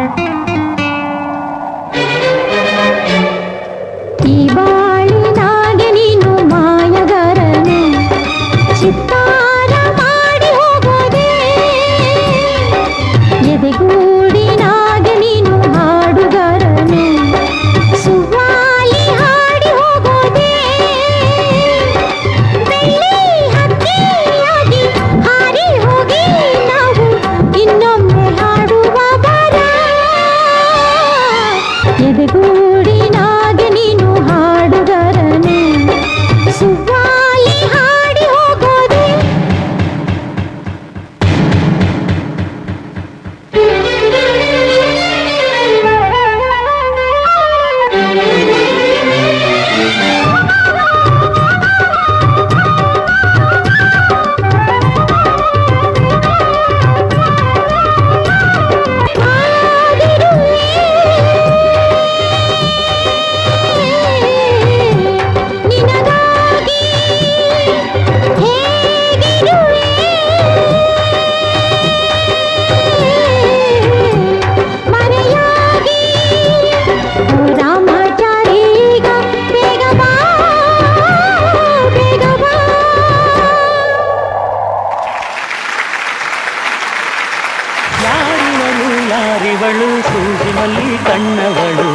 ಯಾರಿವಳು ಸೂಜಿಮಲ್ಲಿ ಕಣ್ಣವಳು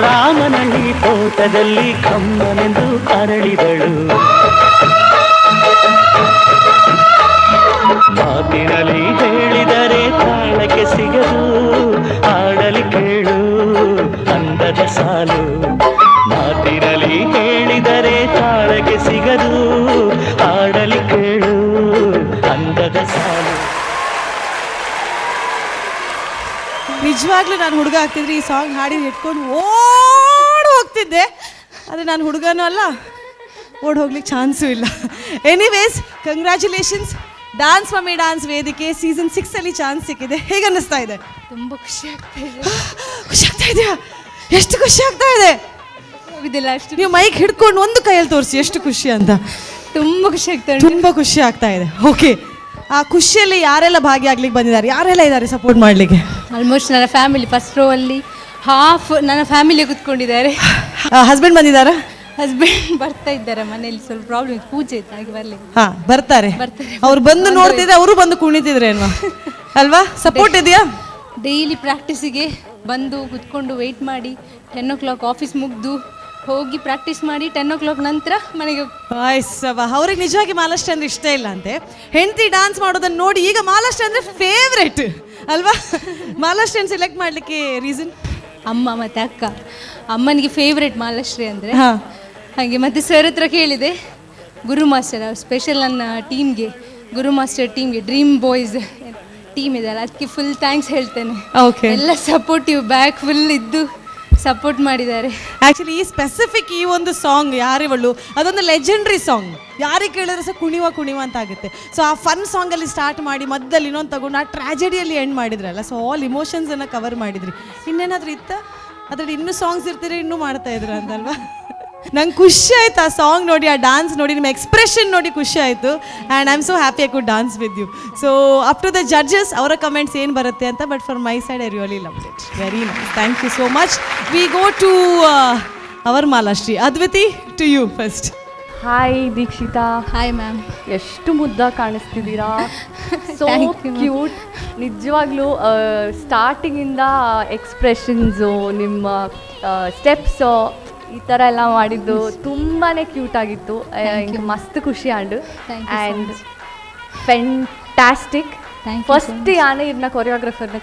ರಾಮನಳ್ಳಿ ತೋಟದಲ್ಲಿ ಕಮ್ಮನೆಂದು ಅರಳಿದಳು ಮಾತಿನಲ್ಲಿ ಹೇಳಿದರೆ ತಾಳಕ್ಕೆ ಸಿಗದು ಹಾಡಲಿ ಕೇಳು ಅಂದದ ಸಾಲು ಮಾತಿನಲ್ಲಿ ಹೇಳಿದರೆ ತಾಳಕ್ಕೆ ಸಿಗದು ಹಾಡಲಿ ಕೇಳು ಅಂದದ ಸಾಲು. ನಿಜವಾಗ್ಲೂ ನಾನು ಹುಡುಗ ಆಗ್ತಿದ್ರೆ ಈ ಸಾಂಗ್ ಹಾಡಿ ಇಟ್ಕೊಂಡು ಓಡ್ ಹೋಗ್ತಿದ್ದೆ. ಆದರೆ ನಾನು ಹುಡುಗನೂ ಅಲ್ಲ, ಓಡ್ ಹೋಗ್ಲಿಕ್ಕೆ ಚಾನ್ಸೂ ಇಲ್ಲ. Anyways, congratulations. Dance mummy dance ವೇದಿಕೆ ಸೀಸನ್ 6 ಅಲ್ಲಿ ಚಾನ್ಸ್ ಸಿಕ್ಕಿದೆ. ಹೇಗೆ ಅನ್ನಿಸ್ತಾ ಇದೆ? ತುಂಬ ಖುಷಿ ಆಗ್ತಾ ಇದೆ. ಖುಷಿ ಆಗ್ತಾ ಇದೆಯಾ? ಎಷ್ಟು ಖುಷಿ ಆಗ್ತಾ ಇದೆ? ಹೋಗುದಿಲ್ಲ ಅಷ್ಟು. ನೀವು ಮೈಕ್ ಹಿಡ್ಕೊಂಡು ಒಂದು ಕೈಯಲ್ಲಿ ತೋರಿಸಿ ಎಷ್ಟು ಖುಷಿ ಅಂತ. ತುಂಬ ಖುಷಿ ಆಗ್ತಾ ಉಂಟು. ತುಂಬ ಖುಷಿ ಆಗ್ತಾ ಇದೆ. ಓಕೆ, ಆ ಖುಷಿಯಲ್ಲಿ ಯಾರೆಲ್ಲ ಭಾಗಿಯಾಗ್ಲಿಕ್ಕೆ ಬಂದಿದ್ದಾರೆ? ಯಾರೆಲ್ಲ ಇದ್ದಾರೆ ಸಪೋರ್ಟ್ ಮಾಡಲಿಕ್ಕೆ? ಆಲ್ಮೋಸ್ಟ್ ನನ್ನ family first row ಅಲ್ಲಿ ಹಾಫ್ ನನ್ನ ಫ್ಯಾಮಿಲಿ ಕೂತ್ಕೊಂಡಿದ್ದಾರೆ. ಹಸ್ಬೆಂಡ್ ಬಂದಿದ್ದಾರಾ? ಹಸ್ಬೆಂಡ್ ಬರ್ತಾ ಇದ್ದಾರೆ, ಮನೆಯಲ್ಲಿ ಸ್ವಲ್ಪ ಪ್ರಾಬ್ಲಮ್ ಇತ್ತು, ಪೂಜೆ ಇತ್ತು, ಹಾಗೆ ಬರ್ಲಿ. ಹಾ, ಬರ್ತಾರೆ. ಬರ್ತಾರೆ. ಅವ್ರು ಬಂದು ನೋಡ್ತಿದ್ರೆ ಅವರು ಬಂದು ಕುಣಿತಿದ್ರೇನ್ವಾ ಅಲ್ವಾ? ಸಪೋರ್ಟ್ ಇದೆಯಾ? ಡೈಲಿ ಪ್ರಾಕ್ಟೀಸಿಗೆ ಬಂದು ಕುತ್ಕೊಂಡು ವೆಯ್ಟ್ ಮಾಡಿ 10 o'clock office ಮುಗಿದು ಹೋಗಿ ಪ್ರಾಕ್ಟೀಸ್ ಮಾಡಿ 10 o'clock ನಂತರ ಮನೆಗೆ. ಅವ್ರಿಗೆ ನಿಜವಾಗಿ ಮಾಲಾಶ್ರೀ ಅಂದ್ರೆ ಇಷ್ಟ ಇಲ್ಲ ಅಂತೆ. ಹೆಂಡತಿ ಡಾನ್ಸ್ ಮಾಡೋದನ್ನ ನೋಡಿ ಈಗ ಮಾಲಾಶ್ರೀ ಅಂದ್ರೆ ಫೇವ್ರೆಟ್ ಅಲ್ವಾ? ಮಾಲಾಶ್ರೀನ ಸೆಲೆಕ್ಟ್ ಮಾಡ್ಲಿಕ್ಕೆ ರೀಸನ್? ಅಮ್ಮ ಮತ್ತೆ ಅಕ್ಕ. ಅಮ್ಮನಿಗೆ ಫೇವ್ರೆಟ್ ಮಾಲಾಶ್ರೀ ಅಂದರೆ. ಹಾಗೆ ಮತ್ತೆ ಸರ್ ಹತ್ರ ಕೇಳಿದೆ, ಗುರು ಮಾಸ್ಟರ್ ಅವ್ರು ಸ್ಪೆಷಲ್ ನನ್ನ ಟೀಮ್ಗೆ, ಗುರು ಮಾಸ್ಟರ್ ಟೀಮ್ಗೆ, dream boys team ಇದೆ ಅಲ್ಲ, ಅದಕ್ಕೆ ಫುಲ್ thanks ಹೇಳ್ತೇನೆ. ಎಲ್ಲ supportive, back full ಇದ್ದು ಸಪೋರ್ಟ್ ಮಾಡಿದ್ದಾರೆ. ಆ್ಯಕ್ಚುಲಿ ಈ ಸ್ಪೆಸಿಫಿಕ್ ಈ ಒಂದು ಸಾಂಗ್ ಯಾರಿವಳು ಅದೊಂದು ಲೆಜೆಂಡ್ರಿ ಸಾಂಗ್, ಯಾರಿಗೆ ಕೇಳಿದ್ರೆ ಸಹ ಕುಣಿವ ಕುಣಿವ ಅಂತ ಆಗುತ್ತೆ. ಸೊ ಆ ಫನ್ ಸಾಂಗಲ್ಲಿ ಸ್ಟಾರ್ಟ್ ಮಾಡಿ ಮಧ್ಯದಲ್ಲಿ ಇನ್ನೊಂದು ತಗೊಂಡು ಆ ಟ್ರಾಜಡಿಯಲ್ಲಿ ಎಂಡ್ ಮಾಡಿದ್ರಲ್ಲ, ಸೊ ಆಲ್ ಇಮೋಷನ್ಸನ್ನು ಕವರ್ ಮಾಡಿದ್ರಿ. ಇನ್ನೇನಾದರೂ ಇತ್ತ ಅದರಲ್ಲಿ? ಇನ್ನೂ ಸಾಂಗ್ಸ್ ಇರ್ತೀರಿ, ಇನ್ನೂ ಮಾಡ್ತಾ ಇದ್ರ ಅಂತಲ್ವಾ? ನಂಗೆ ಖುಷಿ ಆಯ್ತು ಆ ಸಾಂಗ್ ನೋಡಿ, ಆ ಡಾನ್ಸ್ ನೋಡಿ, ನಿಮ್ಮ ಎಕ್ಸ್ಪ್ರೆಷನ್ ನೋಡಿ ಖುಷಿ ಆಯಿತು. And I am so happy I could dance with you. So up to the judges ಅವರ ಕಮೆಂಟ್ಸ್ ಏನು ಬರುತ್ತೆ ಅಂತ. But for my side I really love it. Very nice, thank you so much. We go to our Malashri. Adviti, to you first. Hi Dikshita. Hi ma'am. ಎಷ್ಟು ಮುದ್ದ ಕಾಣಿಸ್ತಿದ್ದೀರಾ, so cute. ನಿಜವಾಗ್ಲೂ ಸ್ಟಾರ್ಟಿಂಗಿಂದ expressions, ನಿಮ್ಮ steps ಈ ಥರ ಎಲ್ಲ ಮಾಡಿದ್ದು ತುಂಬಾ cute ಆಗಿತ್ತು. ಮಸ್ತ್ ಖುಷಿ and and fantastic. First ಯಾನೆ ಇರ್ನ ಕೊರಿಯೋಗ್ರಫರ್ನ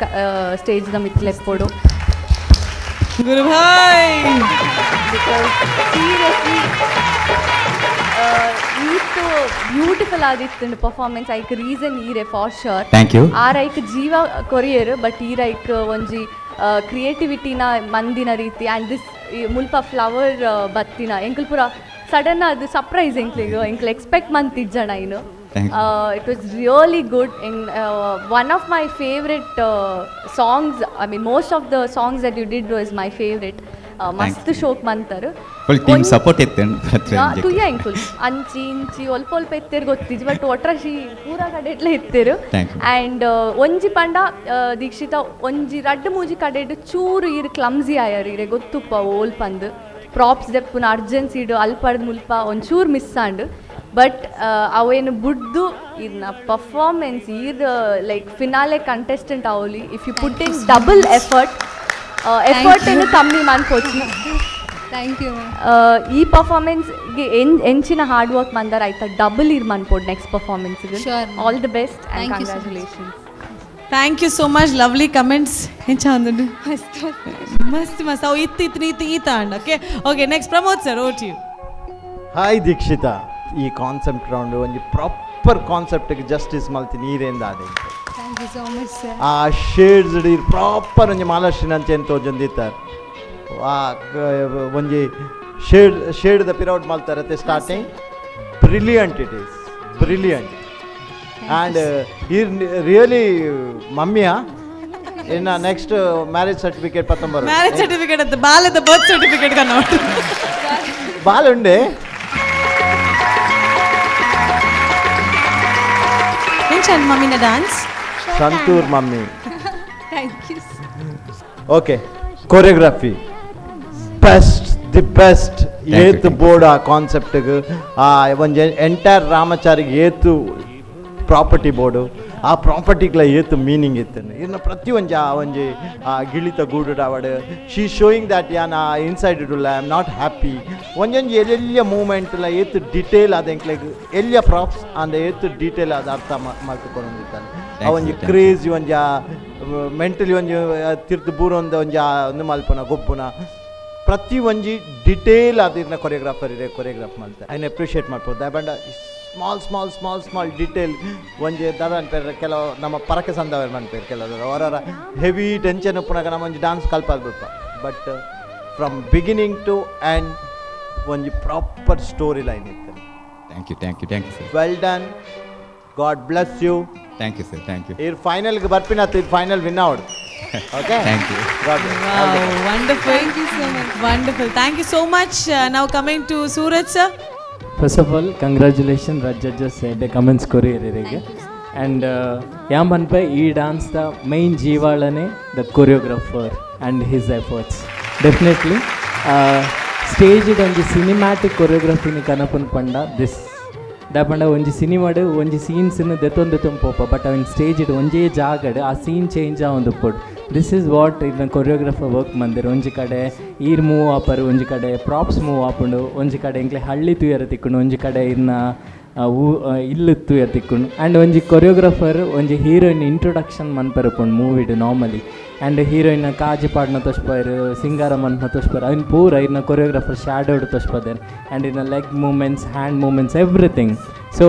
ಸ್ಟೇಜ್ನ ಮಿತ್ಲೆಪ್ಪೋಡು ಗುರುಭಾಯ್. ಸೀರಿಯಸ್ಲಿ ಈತು ಬ್ಯೂಟಿಫುಲ್ ಆದಿತ್ತು ಪರ್ಫಾರ್ಮೆನ್ಸ್. ಐಕ್ ರೀಸನ್ ಈರೆ for sure. Thank you. R ಐಕ್ ಜೀವ ಕೊರಿಯರ್, ಬಟ್ ಈರ್ ಐಕ್ ಒಂಜಿ ಕ್ರಿಯೇಟಿವಿಟಿನ ಮಂದಿನ ರೀತಿ ಆ್ಯಂಡ್ this ಮುಲ್ಪ ಫ್ಲವರ್ ಬತ್ತಿನ ಎಂಕಲ್ ಪೂರ ಸಡನ್ ಅದು ಸರ್ಪ್ರೈಸ್ ಎಂಕ್ಲಿಗೆ, ಎಂಕ್ಲ್ ಎಕ್ಸ್ಪೆಕ್ಟ್ ಮಂತಿಜ್ಜಣ ಇನ್ನು. It was really good. In one of my favourite songs, I mean most of the songs that you did was my favourite. ಮಸ್ತ್ ಶೋಕ್ ಮಂತರು. Full team support ಇತ್ತು. ತುಯ್ಯ ಎಂಕುಲ್ ಅಂಚಿ ಇಂಚಿ ಒಲ್ಪ ಒಲ್ಪ ಎತ್ತೇರು ಗೊತ್ತಿಜ್ಜಿ, but ಒಟ್ರಾಶಿ ಪೂರ ಕಡೆ ಎಟ್ಲ ಎತ್ತೇರು. ಆ್ಯಂಡ್ ಒಂಜಿ ಪಂಡ ದೀಕ್ಷಿತ ಒಂಜಿ ರಡ್ಡು ಮೂಜಿ ಕಡೆಡ್ ಚೂರು ಈರು ಕ್ಲಮ್ಸಿ ಆಯರ್, ಈರೆ ಗೊತ್ತುಪ್ಪ ಓಲ್ಪಂದು ಪ್ರಾಪ್ಸ್ ದೆಪ್ಪುನ ಅರ್ಜೆನ್ಸಿಡು ಅಲ್ಪಡ್ದು ಮುಲ್ಪ ಒಂಚೂರು miss and. But ಅವೇನು ಬುಡ್ದು ಇರ್ನ ಪರ್ಫಾರ್ಮೆನ್ಸ್ ಈರ್ like finale contestant ಅವಲಿ. If you put in double effort, effort ಏನು ಕಮ್ಮಿ ಮನ್ಪೋಚಿ. Thank you. ಈ ಪರ್ಫಾರ್ಮೆನ್ಸ್ಗೆ ಎಂಚಿನ ಹಾರ್ಡ್ ವರ್ಕ್ ಮಂದರ್ ಆಯ್ತಾ ಡಬಲ್ ಇರ್ ಮನ್ಪೋಡ್ next ಪರ್ಫಾರ್ಮೆನ್ಸ್ಗೆ. All the best and congratulations. Thank you so much. Lovely comments. ಎಂಚ ಅಂದುಂಡು ಮಸ್ತ್ ಮಸ್ತ್ ಅವು ಇತ್ತು ಇತ್ತು ಇತ್ತು ಈತ and. Okay okay, next Pramod sir, over to you. Hi Dikshita. ಈ ಕಾನ್ಸೆಪ್ಟ್ ರೌಂಡ್ ಒಂಜಿ ಪ್ರಾಪರ್ ಕಾನ್ಸೆಪ್ಟ್ಗೆ ಜಸ್ಟಿಸ್ ಮಲ್ತಿ ನೀರೇಂದ ಆದೆ. Thank you so much sir. ಆ ಶೇಡ್ಸ್ ಪ್ರಾಪರ್ ಒಂಜಿ ಮಾಲಾಶ್ರೀನಂಚೆನ್ ತೋಜೊಂದಿತ್ತಾರೆ. ಆ ಒಂಜಿ ಶೇಡ್ ಶೇಡ್ ದ ಪಿರೌಟ್ ಮಲ್ತಾರೆ starting. Brilliant, it is brilliant. And ಈ ರಿಯಲಿ ಮಮ್ಮಿಯಾ ಇನ್ನು next marriage certificate ಪತ್ತೊಂಬರು marriage certificate ಅಂತ ಬಾಲದ ಬರ್ತ್ ಸರ್ಟಿಫಿಕೇಟ್ ಕನ್ನಡ ಬಾಲುಂಡೆ. ಎಂಚ ಮಮ್ಮಿನ dance? Santoor mummy. Thank you. Okay, choreography best, the best. ಏತು ಬೋರ್ಡ್ ಆ ಕಾನ್ಸೆಪ್ಟ್ಗೆ, ಆ ಒಂಜಿ ಎಂಟೈರ್ ರಾಮಚಾರಿಗೆ ಏತು ಪ್ರಾಪರ್ಟಿ ಬೋರ್ಡು. ಆ ಪ್ರಾಪರ್ಟಿಗ್ಲ ಏತ್ ಮೀನಿಂಗ್ ಇತ್ತೇನೆ ಇನ್ನು ಪ್ರತಿ ಒಂಜಿ ಆ ಒಂಜಿ ಆ ಗಿಳಿತ ಗೂಡು ಆವಡ್ she showing that ಯಾನ್ ಆ inside ಇಡುಲ್ಲ I am not happy. ಒಂಜೊಂಜಿ ಎಲ್ಲೆಲ್ಲ ಮೂಮೆಂಟ್ಲ ಏತ್ ಡಿಟೇಲ್ ಅದ ಎಂಕ್ಲೆಗ್ ಎಲ್ಲಿಯ ಪ್ರಾಪ್ಸ್ ಅಂದ ಏತ್ ಡೀಟೇಲ್ ಅದು ಅರ್ಥ ಮಲ್ತುಕೊಂದಿತ್ತಾನೆ. ಆ ಒಂಜಿ ಕ್ರೇಜಿ ಒಂಜಿ ಮೆಂಟಲಿ ಒಂಜಿ ತಿರ್ತು ಬೂರೊಂದು ಒಂಜಿ ಒಂದು ಮಲ್ಪುನ ಗೊಬ್ಬುನ ಪ್ರತಿ ಒಂಜಿ ಡಿಟೇಲ್ ಅದಿರ್ನ ಕೊರಿಯೋಗ್ರಾಫರ್ ಇದೆ ಕೊರಿಯೋಗ್ರಾಫ್ ಮಲ್ತೆ ಐನ್ ಅಪ್ರಿಷಿಯೇಟ್ ಮಾಡ್ಬೋದು. ದಾಯಪಂಡ small small small small detail ಒಂಜಿ ದಾದ ಅನ್ಪೇರ್ ಕೆಲವು ನಮ್ಮ ಪರಕೆ ಸಂದವರು ಮನ್ಪೇರ್ ಕೆಲವರು ಅವರವರ ಹೆವಿ ಟೆನ್ಷನ್ ಉಪ್ಪುನಾಗ ನಮ್ಮ ಒಂಜಿ dance ಕಲ್ಪಾದ್ ಬಿಡ್ಪ. But from beginning to end ಒಂಜಿ proper story line ಇತ್ತು. Thank you, thank you, thank you sir. Well done, God bless you. Thank you sir, thank you. ಇರ್ ಫೈನಲ್ಗೆ ಬರ್ಪಿನ ಇದು ಫೈನಲ್ ವಿನ್ ಅವಡು. Okay, thank you. Wonderful. Thank you so much. Wonderful. Thank you so much. Now coming to Suraj sir. First of all, congratulations judges ಎಡ್ಡೆ comments ಕೊರಿಯರಿಗೆ. And yam ಪನ್ಪೆ ಈ dance the main ಜೀವಾಳನೆ the choreographer and his efforts. Definitely stage ಒಂಜಿ cinematic ಕೊರಿಯೋಗ್ರಫಿನ ಕನಪುನ್ ಪಂಡ this ದಾಪಂಡ ಒಂಜಿ ಸಿನಿಮಾಡ್ ಒಂಜಿ ಸೀನ್ಸ್ನ ದೆತ್ತೊಂದು ದೆತ್ತೊಂದು ಪೋಪ but ಅವಿನ stage ಒಂಜೇ ಜಾಗಡ್ ಆ scene change ಆವೊಂದು ಉಪ್ಪೊಡು. This is what ಇದನ್ನ ಕೊರಿಯೋಗ್ರಫರ್ ವರ್ಕ್ ಮಂದಿರ್. ಒಂಜಿ ಕಡೆ ಈರ್ ಮೂವ್ ಆಪರ್, ಒಂಜಿ ಕಡೆ ಪ್ರಾಪ್ಸ್ ಮೂವ್ ಆಪುಂಡು, ಒಂಜಿ ಕಡೆ ಎಂಕ್ಲೆ ಹಳ್ಳಿ ತೂಯರ ತಿಕ್ಕುಂಡು, ಒಂಜಿ ಕಡೆ ಇನ್ನ ಇಲ್ಲು ತೂಯರ ತಿಕ್ಕುಂಡು. ಆ್ಯಂಡ್ ಒಂಜಿ ಕೊರಿಯೋಗ್ರಫರ್ ಒಂಜಿ ಹೀರೋಯಿನ್ ಇಂಟ್ರೊಡಕ್ಷನ್ ಮನ್ಪೆರ್ ಉಪ್ಪುಂಡು ಮೂವಿಡ್ normally. And heroine ಕಾಜಿ ಪಾಡ್ನ ತೋಜ್ಪಾಯೆರ್, ಸಿಂಗಾರ ಮನ್ಪುನ ತೋಜ್ಪಾಯೆರ್, ಅವಿನ ಪೂರ ಇರ್ನ ಕೊರಿಯೋಗ್ರಫರ್ ಶ್ಯಾಡೋಡ್ ತೋಜ್ಪದೇರ್. ಆ್ಯಂಡ್ ಇರ್ನ leg movements, hand movements, everything. So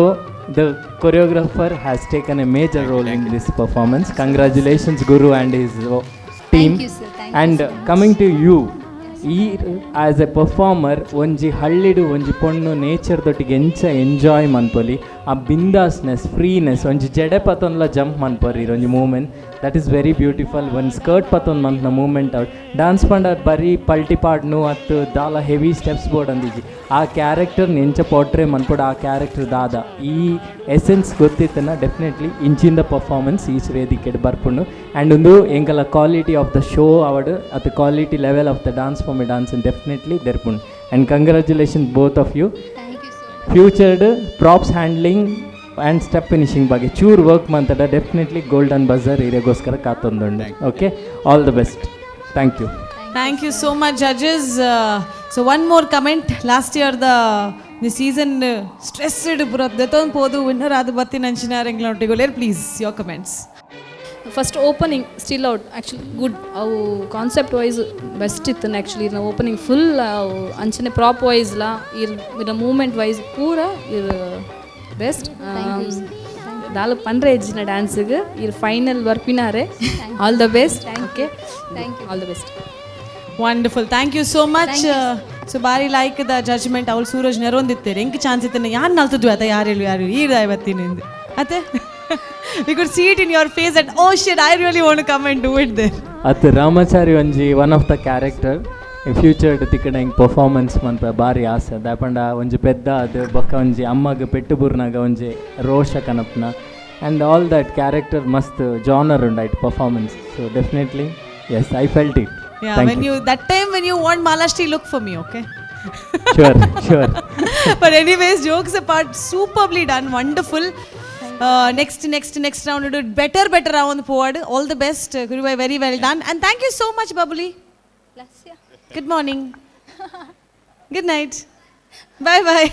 the choreographer has taken a major role in this performance. Congratulations Guru and his team. Thank you, sir. Thank you and so much. Coming to you, ಈ as A performer ಒಂಜಿ ಹಳ್ಳಿಡು ಒಂಜಿ ಪೊಣ್ಣು nature ದೊಟ್ಟಿಗೆ ಎಂಚ enjoy ಮನ್ಪೊಲಿ, ಆ ಬಿಂದಾಸ್ನೆಸ್, freeness, ಒಂಜಿ ಜಡೆ ಪತೊನ್ಲ jump ಮನ್ಪೊರಿ ಒಂಜಿ movement that is very beautiful. ಒಂಜಿ ಸ್ಕರ್ಟ್ ಪತೊನ್ ಮನ್ಪುನ movement out dance ಪಂಡ ಬರೀ ಪಲ್ಟಿ ಪಾಡ್ನು ಅತ್ತು ದಾಲ heavy steps board ಅಂದಿಜಿ. ಆ ಕ್ಯಾರೆಕ್ಟರ್ನ ಎಂಚ ಪೋಟ್ರೆ ಮನ್ಪೊಡು, ಆ ಕ್ಯಾರೆಕ್ಟರ್ ದಾದ ಈ ಎಸೆನ್ಸ್ ಗೊತ್ತಿತ್ತನ ಡೆಫಿನೆಟ್ಲಿ ಇಂಚಿಂದ ಪರ್ಫಾರ್ಮೆನ್ಸ್ ಈ ವೇದಿಕೆಡ್ ಬರ್ಪುಂಡು. ಆ್ಯಂಡ್ ಒಂದು ಎಂಕಲ quality of the show ಅವಡ್ ಅತ್ತು quality level of the dance form dance definitely ದೆರ್ಪುಂಡು. And congratulation both of you. ಫ್ಯೂಚರ್ಡ್ props handling and step finishing ಬಗ್ಗೆ ಚೂರು ವರ್ಕ್ ಮಂತಡ definitely golden buzzer ಇರೆಗೋಸ್ಕರ ಕಾತೊಂದುಂಡು. Okay, all the best. Thank you. Thank you so much, judges. So one more comment. Last year the season stressed ಪೂರ ದೆತ್ತೊಂದು ಪೋದು winner ಆದ ಬತ್ತಿನ ಅಂಚಿನಾರ್ ಎಂಕ್ಲನೊಟ್ಟಿಗೆ. Please your comments. First opening still out actually good. ಅವು concept wise best ಇತ್ತು actually. ನಾವು opening full ಅವು ಅಂಚನೆ prop ವೈಸ್ಲ ಇರ್ ಇರ ಮೂಮೆಂಟ್ ವೈಸ್ ಪೂರ ಇರ್ ಬೆಸ್ಟ್. ದಾಲ ಪಂಡ್ರೆ ಎಜ್ಜಿನ ಡ್ಯಾನ್ಸಿಗೆ ಇರ್ final ಬರ್ಪಿನಾರೆ. All the best. Okay, thank you. All the best. Wonderful, thank you so much. So ಬಾರಿ like the judgment. ಅವಳು ಸೂರಜ್ ನೆರೊಂದಿತ್ತೇರೆ ಎಂಕ್ ಚಾನ್ಸ್ ಇತ್ತೇನೆ ಯಾರು ನಲ್ತದ್ವಿ ಅತ ಯಾರು ಹೇಳು ಯಾರು ಈ ಬತ್ತೀನಿ ಅತ್ತೆ. We could see it in your face that oh shit, I really want to come and do it there. ಅತ್ತು ರಾಮಾಚಾರಿ ಒಂಜಿ one of the character future ತಿಕ್ಕಡ ಹಿಂಗೆ ಪರ್ಫಾರ್ಮೆನ್ಸ್ ಮನ್ಪ ಭಾರಿ ಆಸೆ. ದಾಪಂಡ ಒಂಜಿ ಪೆದ್ದ ಅದು ಬೊಕ್ಕ ಒಂಜಿ ಅಮ್ಮಗ್ ಪೆಟ್ಟು ಬೂರ್ನಾಗ ಒಂಜಿ ರೋಷ ಕನಪ್ನ and all that character ಮಸ್ತ್ ಜಾನರ್ ಉಂಡು ಐಟ್ performance. So definitely yes, I felt it. Yeah, when you that time when you want Malashri, look for me, okay? Sure, sure. But anyways, jokes apart, superbly done, wonderful. Next next next round do better, better round forward. All the best, Guruvai, very well done. And thank you so much, Babuli. Good morning. Good night. Bye bye.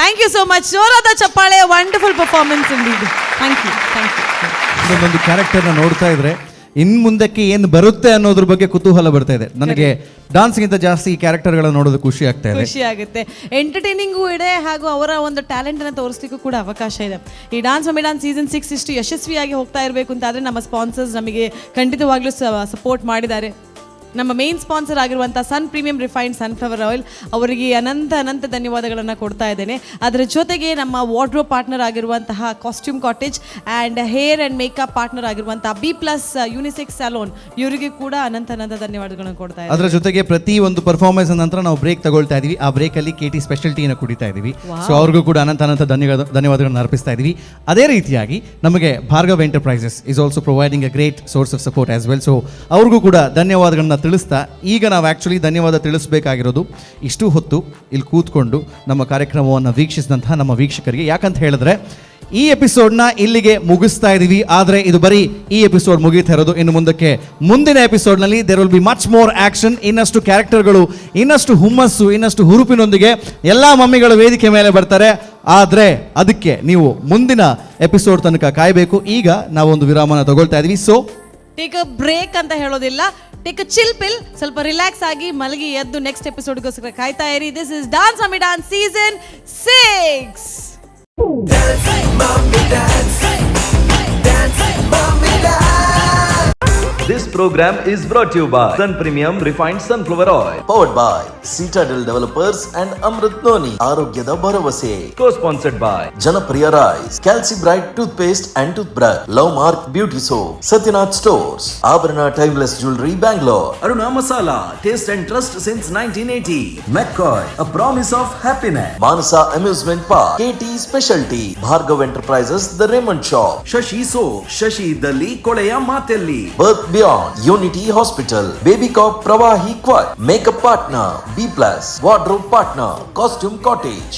Thank you so much. ಜೋರಾದ ಚಪ್ಪಾಳೆ. Wonderful performance indeed. Thank you, thank you. ಒಂದೊಂದು ಕ್ಯಾರೆಕ್ಟರ್ನ ನೋಡ್ತಾ ಇದ್ರೆ ಇನ್ ಮುಂದಕ್ಕೆ ಏನು ಬರುತ್ತೆ ಅನ್ನೋದ್ರ ಬಗ್ಗೆ ಕುತೂಹಲ ಬರ್ತಾ ಇದೆ ನನಗೆ. ಡಾನ್ಸ್ಗಿಂತ ಜಾಸ್ತಿ ಈ ಕ್ಯಾರೆಕ್ಟರ್ಗಳನ್ನ ನೋಡೋದು ಖುಷಿ ಆಗ್ತಾ ಇದೆ. ಖುಷಿ ಆಗುತ್ತೆ, ಎಂಟರ್ಟೈನಿಂಗು ಇದೆ ಹಾಗೂ ಅವರ ಒಂದು ಟ್ಯಾಲೆಂಟ್ ಅನ್ನು ತೋರಿಸ್ಲಿಕ್ಕೂ ಕೂಡ ಅವಕಾಶ ಇದೆ. ಈ dance mummy dance season 6 ಇಷ್ಟು ಯಶಸ್ವಿಯಾಗಿ ಹೋಗ್ತಾ ಇರಬೇಕು ಅಂತ ಆದರೆ ನಮ್ಮ ಸ್ಪಾನ್ಸರ್ಸ್ ನಮಗೆ ಖಂಡಿತವಾಗ್ಲೂ ಸಪೋರ್ಟ್ ಮಾಡಿದ್ದಾರೆ. ನಮ್ಮ ಮೇನ್ ಸ್ಪಾನ್ಸರ್ ಆಗಿರುವಂಥ Sun premium refined sunflower oil ಅವರಿಗೆ ಅನಂತ ಅನಂತ ಧನ್ಯವಾದಗಳನ್ನು ಕೊಡ್ತಾ ಇದ್ದೇನೆ. ಅದರ ಜೊತೆಗೆ ನಮ್ಮ ವಾರ್ಡ್ರೋಬ್ ಪಾರ್ಟ್ನರ್ ಆಗಿರುವಂತಹ costume cottage and hair and makeup partner ಆಗಿರುವಂತಹ B plus unisex salon ಇವರಿಗೆ ಕೂಡ ಅನಂತ ಅನಂತ ಧನ್ಯವಾದಗಳನ್ನು ಕೊಡ್ತಾ ಇದ್ದೇನೆ. ಅದರ ಜೊತೆಗೆ ಪ್ರತಿ ಒಂದು ಪರ್ಫಾರ್ಮೆನ್ಸ್ ನಂತರ ನಾವು ಬ್ರೇಕ್ ತಗೊಳ್ತಾ ಇದೀವಿ. ಆ ಬ್ರೇಕ್ ಅಲ್ಲಿ K T special ಟೀನ ಕುಡಿತಾ ಇದೀವಿ. ಸೊ ಅವ್ರಿಗೂ ಕೂಡ ಅನಂತ ಅನಂತ ಧನ್ಯವಾದಗಳನ್ನು ಅರ್ಪಿಸ್ತಾ ಇದೀವಿ. ಅದೇ ರೀತಿಯಾಗಿ ನಮಗೆ Bhargav enterprises is also providing a great source of support as well. So ಅವ್ರಿಗೂ ಕೂಡ ಧನ್ಯವಾದಗಳನ್ನ ತಿಳಿಸ್ತಾ ಈಗ ನಾವು ಆ್ಯಕ್ಚುಲಿ ಧನ್ಯವಾದ ತಿಳಿಸ್ಬೇಕಾಗಿರೋದು ಇಷ್ಟು ಹೊತ್ತು ಇಲ್ಲಿ ಕೂತ್ಕೊಂಡು ನಮ್ಮ ಕಾರ್ಯಕ್ರಮವನ್ನು ವೀಕ್ಷಿಸಿದಂತಹ ನಮ್ಮ ವೀಕ್ಷಕರಿಗೆ. ಯಾಕಂತ ಹೇಳಿದ್ರೆ ಈ ಎಪಿಸೋಡ್ನ ಇಲ್ಲಿಗೆ ಮುಗಿಸ್ತಾ ಇದೀವಿ. ಆದರೆ ಇದು ಬರೀ ಈ ಎಪಿಸೋಡ್ ಮುಗೀತಾ ಇರೋದು. ಇನ್ನು ಮುಂದಕ್ಕೆ ಮುಂದಿನ ಎಪಿಸೋಡ್ನಲ್ಲಿ there will be much more action. ಇನ್ನಷ್ಟು ಕ್ಯಾರೆಕ್ಟರ್ಗಳು, ಇನ್ನಷ್ಟು ಹುಮ್ಮಸ್ಸು, ಇನ್ನಷ್ಟು ಹುರುಪಿನೊಂದಿಗೆ ಎಲ್ಲ ಮಮ್ಮಿಗಳು ವೇದಿಕೆ ಮೇಲೆ ಬರ್ತಾರೆ. ಆದರೆ ಅದಕ್ಕೆ ನೀವು ಮುಂದಿನ ಎಪಿಸೋಡ್ ತನಕ ಕಾಯಬೇಕು. ಈಗ ನಾವೊಂದು ವಿರಾಮನ ತಗೊಳ್ತಾ ಇದೀವಿ. ಸೊ ಟೇಕ್ ಅ ಬ್ರೇಕ್ ಅಂತ ಹೇಳೋದಿಲ್ಲ, ಟೇಕ್ ಅ ಚಿಲ್ ಪಿಲ್. ಸ್ವಲ್ಪ ರಿಲ್ಯಾಕ್ಸ್ ಆಗಿ ಮಲಗಿ ಎದ್ದು ನೆಕ್ಸ್ಟ್ ಎಪಿಸೋಡ್ಗೋಸ್ಕರ ಕಾಯ್ತಾ ಇರಿ. This is Dance Mummy Dance season 6. This program is brought to you by Sun Premium Refined Sunflower Oil. Powered by Citadel Developers and Amrit Noni, ಆರೋಗ್ಯದ ಭರವಸೆ. Co-sponsored by Janapriya rice, Calci Bright toothpaste and toothbrush, Love Mark beauty soap, Satyanath Stores, Abharana Timeless Jewellery, Bangalore. Aruna Masala, taste and trust since 1980. McCoy, a promise of happiness. Manasa Amusement Park, KT Specialty, Bhargav Enterprises, The Raymond Shop. Shashi Soap, Shashi ಇದ್ದಲ್ಲಿ ಕೊಳೆಯ ಮಾತೆಲ್ಲಿ. Birth Beyond, Unity Hospital, Baby Cop Pravahi Quad, Makeup Partner, B Plus, Wardrobe Partner, Costume Cottage.